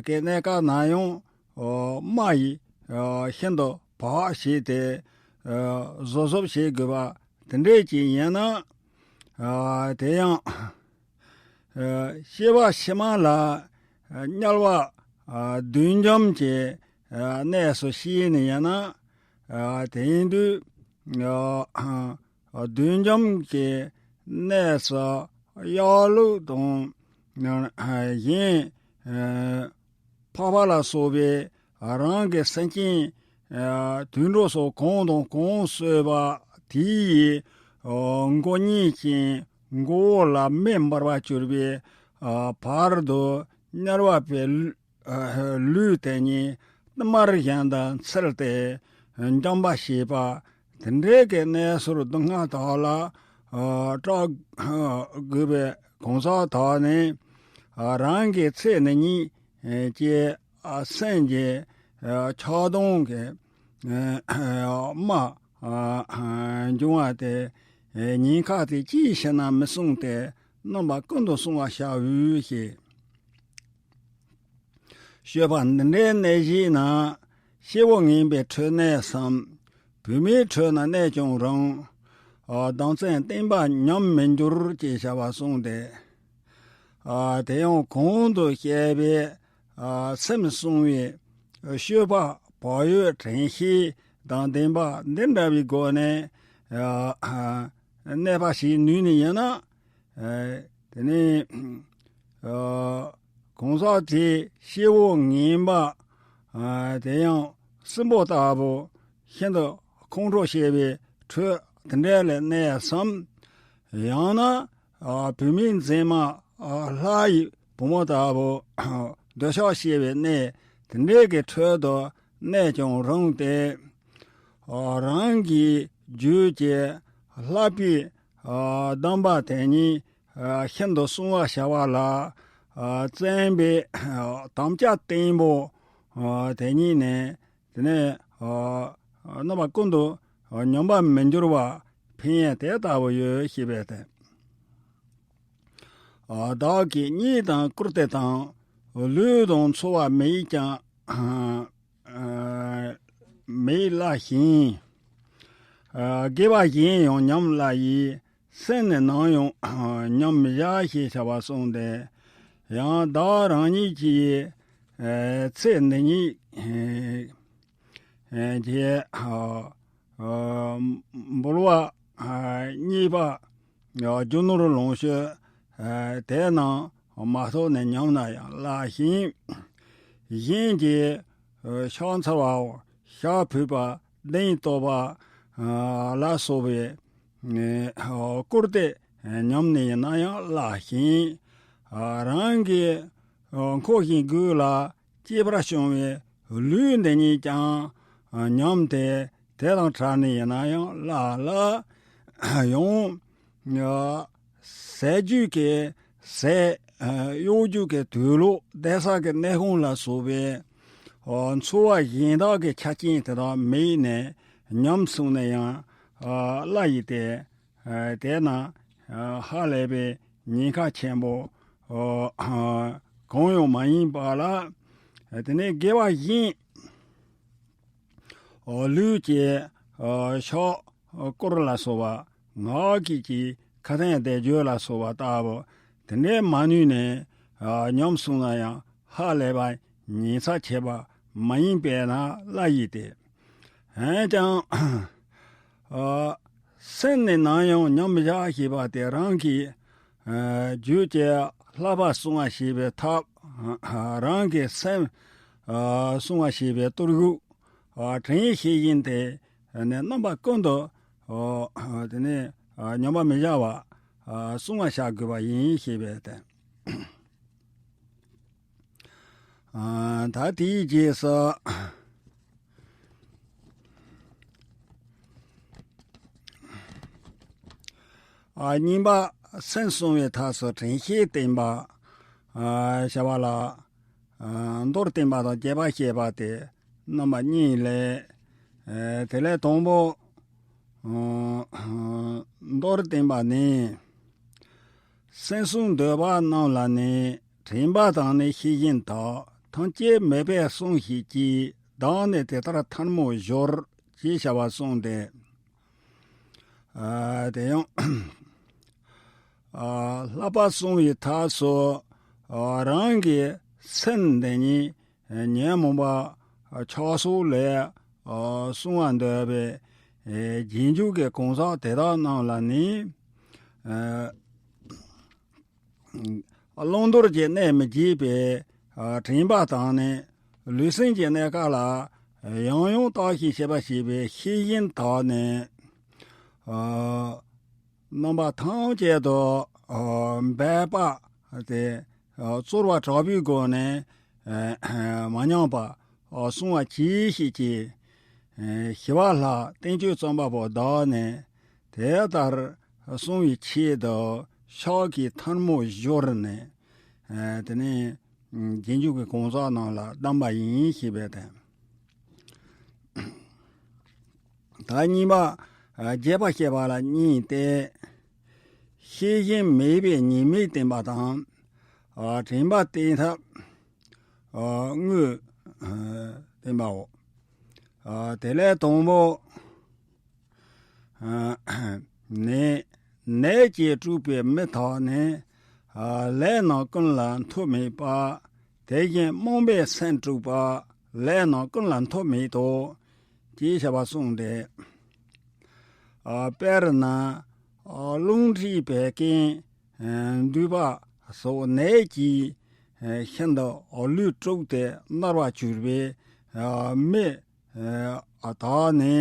གི་གནས་སྐབས་ན་ཡང་ཨ་རྨ་ཡིས་ཨ་ཤིན་ཏུ་བག་བྱས་ཏེ་ཨ་གཟབ་གཟབ་བྱེད་དགོས་པ་དེ་འདྲས་ཅིག་ཡིན་ན། ཨ་དེ་ཡང་ཨ་སྐྱེ་བ་ཕྱི་མ་ལ་ཨ་དམྱལ་བ་ཨ་བདུད་འཇོམས་ཀྱི་ཨ་གནས་སུ་སྐྱེས་ནས་ཡིན་ན། ཨ་དེ་ཡིན་དུས་ཨ་བདུད་འཇོམས་ཀྱི་གནས་སུ་གཡག་ལུག་དང་ཨ་གཞན་ཨ་འཕགས་པ་ལ་སོགས་པའི་རང་གི་སེམས་ཅན་དུད་འགྲོ་སོགས་གང་དང་གང་གསོད་པ་དེ་ཡི་མགོ་བརྙན་ཅན་མགོ་བོ་ལ་མེ་འབར་བར་གྱུར་པའི་བར་དུ་དམྱལ་བ་པའི་ལུས་དེ་ཉིད་དམར་བཞིན་དུ་འཚིར་ཏེ་འཇོམས་པ་བྱེད་པ། དེ་འདྲའི་གི་གནས་སུ་སྡུག་བསྔལ་དག་ལ་ཨ་སྐྲག་དགོས་པའི་གང་ཟག་དག་ནི་ཨ་རང་གི་ཚེ་འདི་ཉིད་ཀྱི་ཨ་སེམས་ཀྱི་ཨ་ཆགས་སྡང་གི་ཨ་རྨ་ཨ་འབྱུང་བ་དེ་ཨ་ཉེན་ཁ་དེ་ཅིའི་ཕྱིར་ན་མི་བསྲུང་སྟེ། རྣམ་པ་ཀུན་ཏུ་བསྲུང་བར་བྱའོ་ཞེས། སྤྱོད་པ་འདི་འདྲའི་གནས་བཞི་ན། སྐྱེ་བོ་ངན་པའི་ཁྲོད་གནས་སམ། བུད་མེད་ཁྲོད་ན་གནས་ཀྱང་རུང་། ཨ་སྡོམ་བརྩོན་བསྟེན་པ་ཉམས་མི་འགྱུར་ཅེས་བྱ་བ་གསུངས་ཏེ། ཨ་དེ་ཡང་གོང་དུ་བཤད་པའི་ཨ་སེམས་བསྲུང་བའི་སྤྱོད་པ་བག་ཡོད་དྲན་ཤེས་དང་ལྡན་པ་འདི་འདྲ་བའི་སྒོ་ནས་ཨ་གནས་པ་ཞིག་ནུས་ནས་ཡིན་ན། ཨ་དེ་ནས་ཨ་གང་ཟག་དེ་སྐྱེ་བོ་ངན་པ་ཨ་དེ་ཡང་སྲིན་པོ་ལྟ་བུ་ཤིན་ཏུ་ཁོང་ཁྲོ་ཆེ་བའི་ཁྲོད་དེ་འདྲ་ལ་གནས་སམ། ཡང་ན་ཨ་བུད་མེད་མཛེས་མ་ཨ་ལྷ་ཡི་བུ་མོ་ལྟ་བུ་འདོད་ཆགས་ཆེ་བའི་གནས་དེ་འདྲའི་གི་ཁྲོད་དུ་གནས་ཀྱང་རུང་སྟེ། ཨ་རང་གི་རྒྱུད་ཀྱི་བསླབ་པའི་ཨ་སྡོམ་པ་དེ་ཉིད་ཨ་ཤིན་ཏུ་བསྲུང་བར་བྱ་བ་ལ་ཨ་བརྩོན་པའི་ཨ་དམ་བཅའ་བརྟན་པོ་ཨ་དེ་ཉིད་ནས་དེ་ནས་ཨ་རྣམ་པ་ཀུན་ཏུ་ཨ་ཉམས་པར་མི་འགྱུར་བ་ཕན་ཡོན་དེ་ལྟ་བུ་ཡོད་ཞེས་པས་ཏེ། ཨ་བདག་གི་གཉེན་དང་བཀུར་སྟི་དང་། ལུས་དང་འཚོ་བ་མི་ཡིས་ཀྱང་། ཨ་མི་ཡིས་བླ་ཞིང་། ཨ་དགེ་བ་གཞན་ཡང་ཉམས་བླ་ཡི། སེམས་ནི་ནམ་ཡང་ཉམས་མི་བྱ་ཞེས་བྱ་བ་གསུངས་ཏེ། ཡང་བདག་རང་ཉིད་ཀྱིས་ཨ་ཚེ་འདི་ཉིད་ཨ་ཀྱི་ཨ་ཨ་འབུལ་བ་ཨ་གཉིས་པ་ཨ་རྒྱུ་ནོར་ལོངས་སྤྱོད་ཨ་དེ་རྣམས་མ་ཐོབ་ནས་ཉམས་ན་ཡང་བླ་ཞིང་། གཞན་གྱི་ཨ་ཕྱག་འཚལ་བའམ་ཞབས་ཕུད་པ་གདན་གཏོར་བ་ཨ་ལ་སོགས་པའི་ཨ་བཀུར་སྟི་ཉམས་ནས་ཡིན་ན་ཡང་བླ་ཞིང་། ཨ་རང་གི་ཨ་འཁོར་གཞན་དགུ་ལ་གཅེས་པར་བྱུང་བའི་ལུས་འདི་ཉིད་ཀྱང་ཉམས་ཏེ་དེ་དང་བྲལ་ནས་ཡིན་ན་ཡང་བླ་ལ། ཡང་ཟས་བཅུད་ཀྱི་ཟས་གཡོ་སྒྱུ་གི་དུག་ལོག་བསྡད་ས་གི་གནས་ཁང་ལ་སོགས་པའི་འཚོ་བ་གཞན་དག་གི་ཆ་རྐྱེན་དེ་དག་མེད་ནས་ཉམས་སོང་ན་ཡང་བླ་ཡི་སྟེ། ཨ་དེས་ན་ཨ་ཧ་ལས་པའི་ཉེན་ཁ་ཆེན་པོ་ཨ་གང་ཡང་མ་ཡིན་པ་ལ། ཨ་དེ་ནས་དགེ་བ་གཞན་ ལུས་ཀྱི་ཕྱོགས་སྐོར་ལ་སོགས་པ། ངག་གི་ཀྱི་ཁ་ཏོན་བཟླས་བརྗོད་ལ་སོགས་པ་ལྟ་བུ་དེ་འདྲའི་མ་ནུས་ནས་ཉམས་སོང་ན་ཡང་ཧ་ལས་པ་ཉེས་ཚབས་ཆེ་བ་མ་ཡིན་པས་ན་སླ་ཡི་སྟེ། འོན་ཀྱང་སེམས་ནས་ནམ་ཡང་ཉམས་བཞག་ཞེས་པ་དེ་རང་གི་རྒྱུད་ཀྱི་བསླབ་པ་སྲུང་བ་ཞེས་པའི་ཐབས། རང་གི་སེམས་སྲུང་བ་ཞེས་པའི་གཏོར་བཤིག་དྲན་ཤེས་བཞིན་དེ་ནས་རྣམ་པ་ཀུན་ཏུ་དེ་ནས་ཉམས་པར་མི་བྱ་བར་སྲུང་བར་བྱ་དགོས་པ་ཡིན་ཞེས་པས་ཏེ། ད་དེའི་རྗེས་སུ། གཉིས་པ། སེམས་བསྲུང་བའི་ཐབས་སུ་དྲན་ཤེས་བསྟེན་པ། བྱ་བ་ལ། མདོར་བསྟན་པ་དང་རྒྱས་པར་བཤད་པ་སྟེ་རྣམ་པ་གཉིས་ལས། དེ་ལས་དང་པོ། མདོར་བསྟན་པ་ནི། སེམས་བསྲུང་འདོད་པ་རྣམས་ལ་ནི་དྲན་པ་དང་ནི་ཤེས་བཞིན་དག། ཐམས་ཅད་མེད་པས་བསྲུང་ཤིག་ཅེས། བདག་ནི་དེ་ལྟར་ཐལ་མོ་སྦྱོར། ཅེས་བྱ་བ་གསུངས་ཏེ། དེ་ཡང་། བསླབ་པ་སྲུང་བའི་ཐབས་སུ། རང་གི་སེམས་འདི་ཉིད་ཉོན་མོངས་པ་ཆགས་སོགས་ལས་སྲུང་བར་འདོད་པའི་རྗེས་འཇུག་གི་གང་ཟག་དེ་དག་རྣམས་ལ་ནི། བླང་དོར་གྱི་གནས་མི་བརྗེད་པའི་དྲན་པ་དང་ནི། ལུས་སེམས་ཀྱི་གནས་སྐབས་ལ་ཡང་ཡང་བརྟག་ཅིང་དཔྱད་པ་བྱེད་པའི་ཤེས་བཞིན་དག་ནི། རྣམ་པ་ཐམས་ཅད་དུ་འབད་པ་དེ་རྩོལ་བ་དྲག་པོའི་སྒོ་ནས་མ་ཉམས་པར་སྲུང་བ་གྱིས་ཤིག་ཅེས། ཞི་བ་ལྷ་བསྟན་བཅོས་རྩོམ་པ་པོ་བདག་ནི་དེ་ལྟར་བསྲུང་བའི་ཆེད་དུ་ཕྱག་གི་ཐལ་མོ་སྦྱོར་ནས། དེ་ནས་རྗེས་འཇུག་གི་གང་ཟག་རྣམས་ལ་གདམས་པ་ཡིན་ཞེས་པས་ཏེ། ད་གཉིས་པ། རྒྱས་པར་བཤད་པ་ལ་གཉིས་ཏེ། ཤེས་བཞིན་མེད་པའི་ཉེས་དམིགས་བསྟན་པ་དང་། དྲན་པ་བསྟེན་ཐབས། དངོས་བསྟན་པའོ། དེ་ལས་དང་པོ། ནད། ནད་ཀྱིས་དཀྲུགས་པའི་མི་དག་ནི། ལས་རྣམས་ཀུན་ལ་མཐོ་དམིགས་པ། དེ་བཞིན་རྨོངས་པའི་སེམས་དཀྲུགས་པ། ལས་རྣམས་ཀུན་ལ་མཐོ་དམིགས་དོ། ཅེས་བྱ་བ་གསུངས་ཏེ། དཔེར་ན། རླུང་མཁྲིས་བད་ཀན། མདུད་པ་སོགས་ནད་ཀྱིས་ཤིན་ཏུ་ལུས་དཀྲུགས་ཏེ་མནར་བར་གྱུར་པའི་མི་དག་ནི།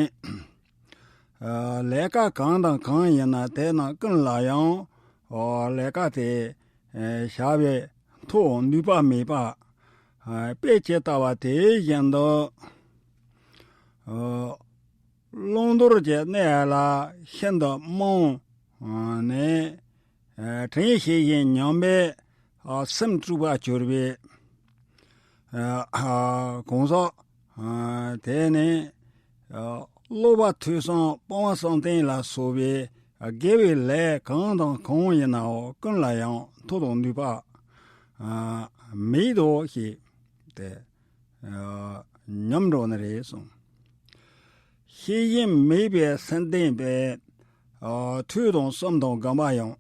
ལས་ཀ་གང་དང་གང་ཡིན་ན་དེ་རྣམས་ཀུན་ལ་ཡང་ལས་ཀ་དེ་བྱ་བའི་ཐོག་ནུས་པ་མེད་པ། དཔེ་ཇི་ལྟ་བ་དེ་བཞིན་དུ། བླང་དོར་གྱི་གནས་ལ་ཤིན་ཏུ་རྨོངས་ནས། དྲན་ཤེས་བཞིན་ཉམས་པའི་སེམས་དཀྲུགས་པར་གྱུར་པའི་གང་ཟག་དེ་ནི། སློབ་པ་ཐོས་བསམ་སྤོང་བ་བསམ་གཏན་ལ་སོགས་པའི་དགེ་བའི་ལས་གང་དང་གང་ཡིན་ནའང་ཀུན་ལ་ཡང་མཐོ་དང་ནུས་པ་མེད་དོ་ཞེས་ཏེ། ཉམས་འགྲོ་ནི་རེད་གསུངས། ཤེས་བཞིན་མེད་པའི་སེམས་ལྡན་པས། ཐོས་དང་བསམ་དང་སྒོམ་པ་ཡང་།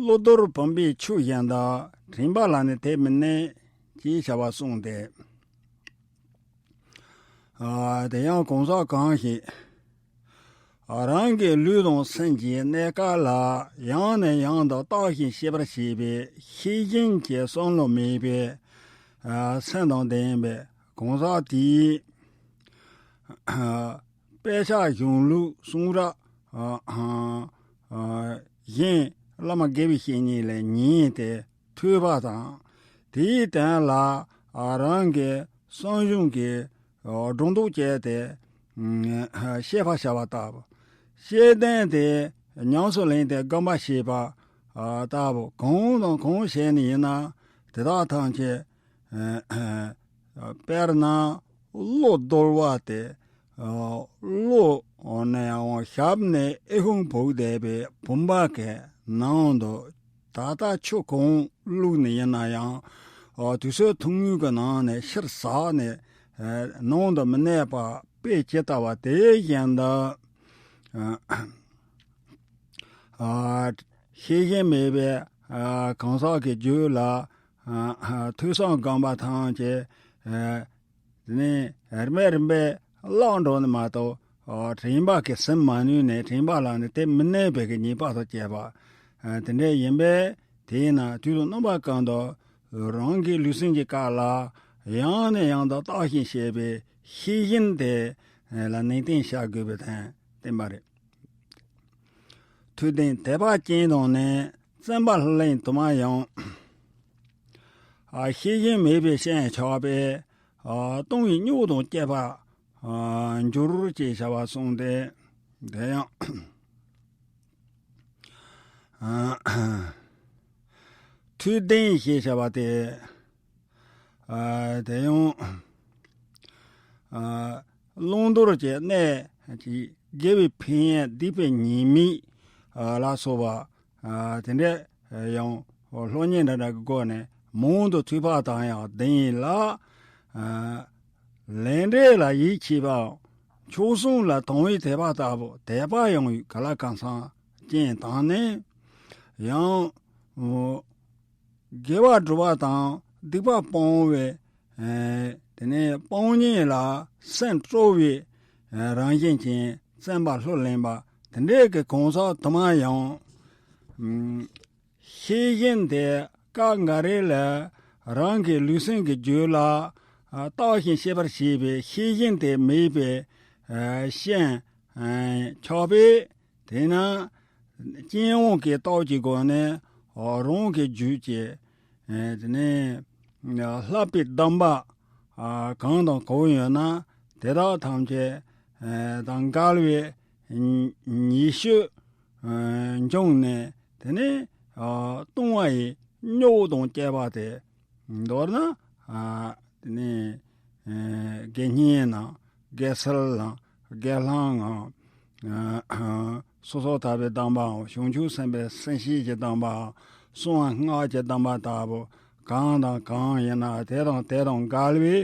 གློ་བུར་བུམ་པའི་ཆུ་བཞིན་དུ། དྲན་པ་ལ་ནི་དེ་མི་གནས། ཅེས་བྱ་བ་གསུངས་ཏེ། དེ་ཡང་གང་ཟག་གང་ཞིག་རང་གི་ལུས་དང་སེམས་ཀྱི་གནས་སྐབས་ལ་ཡང་ནས་ཡང་དུ་བརྟག་ཅིང་དཔྱད་པར་བྱེད་པའི་ཤེས་བཞིན་གྱི་བསམ་བློ་མེད་པའི་སེམས་དང་ལྡན་པའི་གང་ཟག་དེས། དཔེ་ཆ་གཞུང་ལུགས་གསུང་རབ་གཞན་བླ་མ་དགེ་བའི་བཤེས་གཉེན་ལས་ཉན་ཏེ་ཐོས་པ་དང་། དེའི་དོན་ལ་རང་གི་བསམ་བྱུང་གི་སྒྲོ་འདོགས་བཅད་དེ་དཔྱད་པ་བྱ་བ་ལྟ་བུ། བཅོམ་ལྡན་འདས་ཉམས་སུ་ལེན་ཏེ་སྒོམ་པ་བྱེད་པ་ལྟ་བུ་གང་དང་གང་བྱས་ནས་ཡིན་ན་དེ་དག་ཐམས་ཅད། དཔེར་ན་གློ་བུར་བ་དེ། གློ་ནས་ཡང་ཞབས་ནས་ཨེ་ཧུང་བུག་བསྡད་པའི་བུམ་པ་གི་ནང་དུ་ད་ལྟ་ཆུ་གང་བླུགས་ནས་ཡིན་ན་ཡང་། དུས་ཚོད་ཐུང་ངུ་གི་ནང་ནས་ཕྱིར་ཟག་ནས་ནང་དུ་མི་གནས་པ་ དཔེ་ཇི་ལྟ་བ་དེ་བཞིན་དུ། ཨ། ཤེས་བཞིན་མེད་པའི་གང་ཟག་གི་རྒྱུད་ལ། ཐོས་བསམ་སྒོམ་པ་ཐམས་ཅད། དེ་ནས་རིམ་པས་རིམ་པས་བརླག་འགྲོ་ནི་མ་གཏོགས། དྲན་པ་གིས་ཟིན་མ་ནུས་ནས་དྲན་པ་ལ་ནི་དེ་མི་གནས་པའི་གི་ཉེས་པ་དང་བཅས་པ། དེ་འདྲ་ཡིན་པས། དེས་ན་དུས་དང་རྣམ་པ་ཀུན་ཏུ་རང་གི་ལུས་སེམས་ཀྱི་བཀའ་ལ་ཡང་ནས་ཡང་དུ་བརྟག་ཅིང་དཔྱད་པའི་ཤེས་བཞིན་དེ་ལ་ནན་ཏན་བྱ་དགོས་པའི་དོན་བསྟན་པ་རེད། ཐོས་ལྡན་དད་པ་ཅན་དང་ནི་བཙུན་པ་ལྷུར་ལེན་དུ་མ་ཡང་། ཤེས་བཞིན་མེད་པའི་སྤྱན་ཆགས་པས། ལྟུང་བའི་སྨྱོ་དང་བཅས་པ་འགྱུར་ཅེས་བྱ་བ་གསུངས་ཏེ། དེ་ཡང་། ཐོས་ལྡན་ཞེས་བྱ་བ་སྟེ། དེ་ཡང་། བླང་དོར་གྱི་གནས་ཀྱི་དགེ་བའི་ཕན་ཡོན་སྡིག་པའི་ཉེས་དམིགས་ལ་སོགས་པ། དེ་འདྲ་ཡང་སློབ་གཉེར་འདྲ་འདྲ་གི་སྒོ་ནས་མང་དུ་ཐོས་པ་དང་ཡང་ལྡན་ལ། ལས་འབྲས་ལ་ཡིད་ཆེས་པའམ་མཆོག་གསུམ་ལ་དང་བའི་དད་པ་ལྟ་བུ་དད་པ་ཡང་ཡོད་ག་ལ་གང་འཚམ་ཅན་དང་ནི། ཡང་། དགེ་བ་སྒྲུབ་པ་དང་སྡིག་པ་སྤོང་བའི། དེ་ནས་སྤོང་ཉེས་ལ་སེམས་སྤྲོ་བའི་རང་བཞིན་ཅན་བཙུན་པ་ལྷུར་ལེན་པ་དེ་འདྲའི་གི་གང་ཟག་དུ་མ་ཡང་། ཤེས་བཞིན་དེ་སྐབས་འགའ་རེ་ལ་རང་གི་ལུས་སེམས་ཀྱི་རྒྱུད་ལ་བརྟག་ཅིང་དཔྱད་པར་བྱེད་པའི་ཤེས་བཞིན་དེ་མེད་པའི་སྤྱན་ཆགས་པས། དེས་ན་སྤྱན་དབང་གི་སྟོབས་ཀྱི་སྒོ་ནས་རང་གི་རྒྱུད་ཀྱི། དེ་ནས་བསླབ་པའི་སྡོམ་པ་གང་དང་གང་ཡོད་ན་དེ་དག་ཐམས་ཅད་དང་འགལ་བའི་ཉེས་སྤྱོད་འབྱུང་ནས། དེ་ནས་ལྟུང་བ་ཡི་སྨྱོ་དང་བཅས་པ་དེ། མདོར་ན། ཨ། དེ་ནས། ཨ། དགེ་བསྙེན་ནམ་དགེ་ཚུལ་ལམ་དགེ་སློང་ངམ། ཨ། སོ་སོར་ཐར་པའི་སྡོམ་པའམ་བྱང་ཆུབ་སེམས་དཔའི་སེམས་བསྐྱེད་ཀྱི་སྡོམ་པའམ་གསང་བ་སྔགས་ཀྱི་སྡོམ་པ་ལྟ་བུ་གང་དང་གང་ཡིན་ན་དེ་དང་དེ་དང་འགལ་བའི།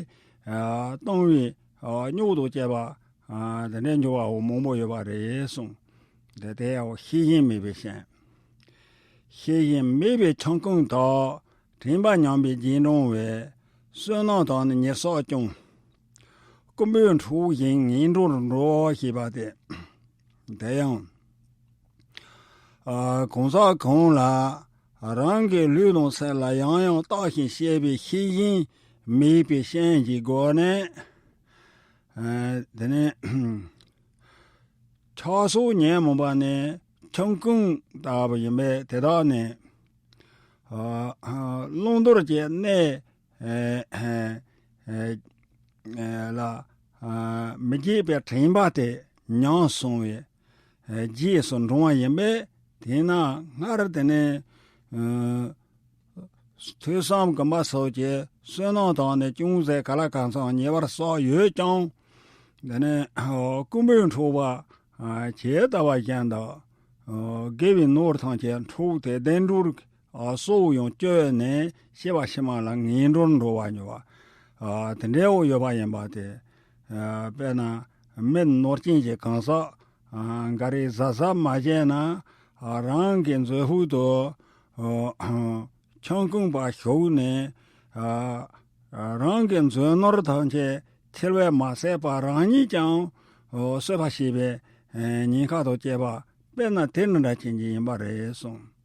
ཨ། ལྟུང་བའི། ཨ། སྨྱོ་དང་བཅས་པ། ཨ། དེ་འདྲའི་འགྱུར་བའོ་མང་པོ་ཡོད་པ་རེད་གསུངས། དེ་དེའོ་ཤེས་བཞིན་མེད་པའི་སྤྱན། ཤེས་བཞིན་མེད་པའི་ཆོམ་རྐུན་དག་དྲན་པ་ཉམས་པའི་རྗེས་འབྲང་བས། བསོད་ནམས་དག་ནི་ཉེར་བསགས་ཀྱང་། རྐུན་པོའི་ཁྲོ་བོ་བཞིན་ངན་འགྲོར་འགྲོ་ཞེས་པ་སྟེ། དེ་ཡང་། ཨ། གང་ཟག་གང་ལ་རང་གི་ལུས་དང་སེམས་ལ་ཡང་ཡང་བརྟག་ཅིང་དཔྱད་པའི་ཤེས་བཞིན་མེད་པའི་སྤྱན་གྱི་སྒོ་ནས། ཨ། དེ་ནས། ཆགས་སོགས་ཉོན་མོངས་པ་ནི་ཆོམ་རྐུན་ལྟ་བུ་ཡིན་པས། དེ་དག་ནི། ཨ། བླང་དོར་གྱི་གནས། ཨ། ལ། ཨ། མི་དགེ་བའི་དྲན་པ་དེ་ཉམས་སོང་བའི། ཨ། རྗེས་སུ་འབྲང་བ་ཡིན་པས། དེས་ན་སྔར་དེ་ནས། ཨ། ཐོས་བསམ་སྒོམ་པ་སོགས་ཀྱི་བསོད་ནམས་དག་ནི་ཅུང་ཟད་ག་ལ་གང་འཚམ་ཉེ་བར་བསགས་ཡོད་ཀྱང་། དེ་ནས་རྐུན་པོའི་ཁྲོ་བོ་ཇི་ལྟ་བ་བཞིན་དུ་དགེ་བའི་ནོར་ཐམས་ཅད་འཕྲོག་སྟེ་བདེ་འགྲོར་སྲོག་ཡང་གཅོད་ནས་སྐྱེ་བ་ཕྱི་མ་ལ་ངན་འགྲོར་འགྲོ་བ་ཉོ་བ་དེ་འདྲའོ་ཡོད་པ་ཡིན་པ་དེ། དཔེར་ན་མི་ནོར་སྐྱེན་གྱི་གང་ཟག་འགའ་རེས་གཟབ་གཟབ་མ་བྱས་ན། རང་གི་མཛོད་ཕུག་ཏུ་ཆོམ་རྐུན་པ་ཞུགས་ནས། རང་གི་མཛོད་ནོར་ཐམས་ཅད་འཁྱེར་བས་མ་ཟད་པར་རང་ཉིད་ཀྱང་གསོད་པ་བྱས་པའི་ཉེན་ཁ་དང་བཅས་པ། དཔེར་ན་དེ་འདྲ་འདྲ་ཅན་གྱི་ཡིན་པ་རེད་གསུངས།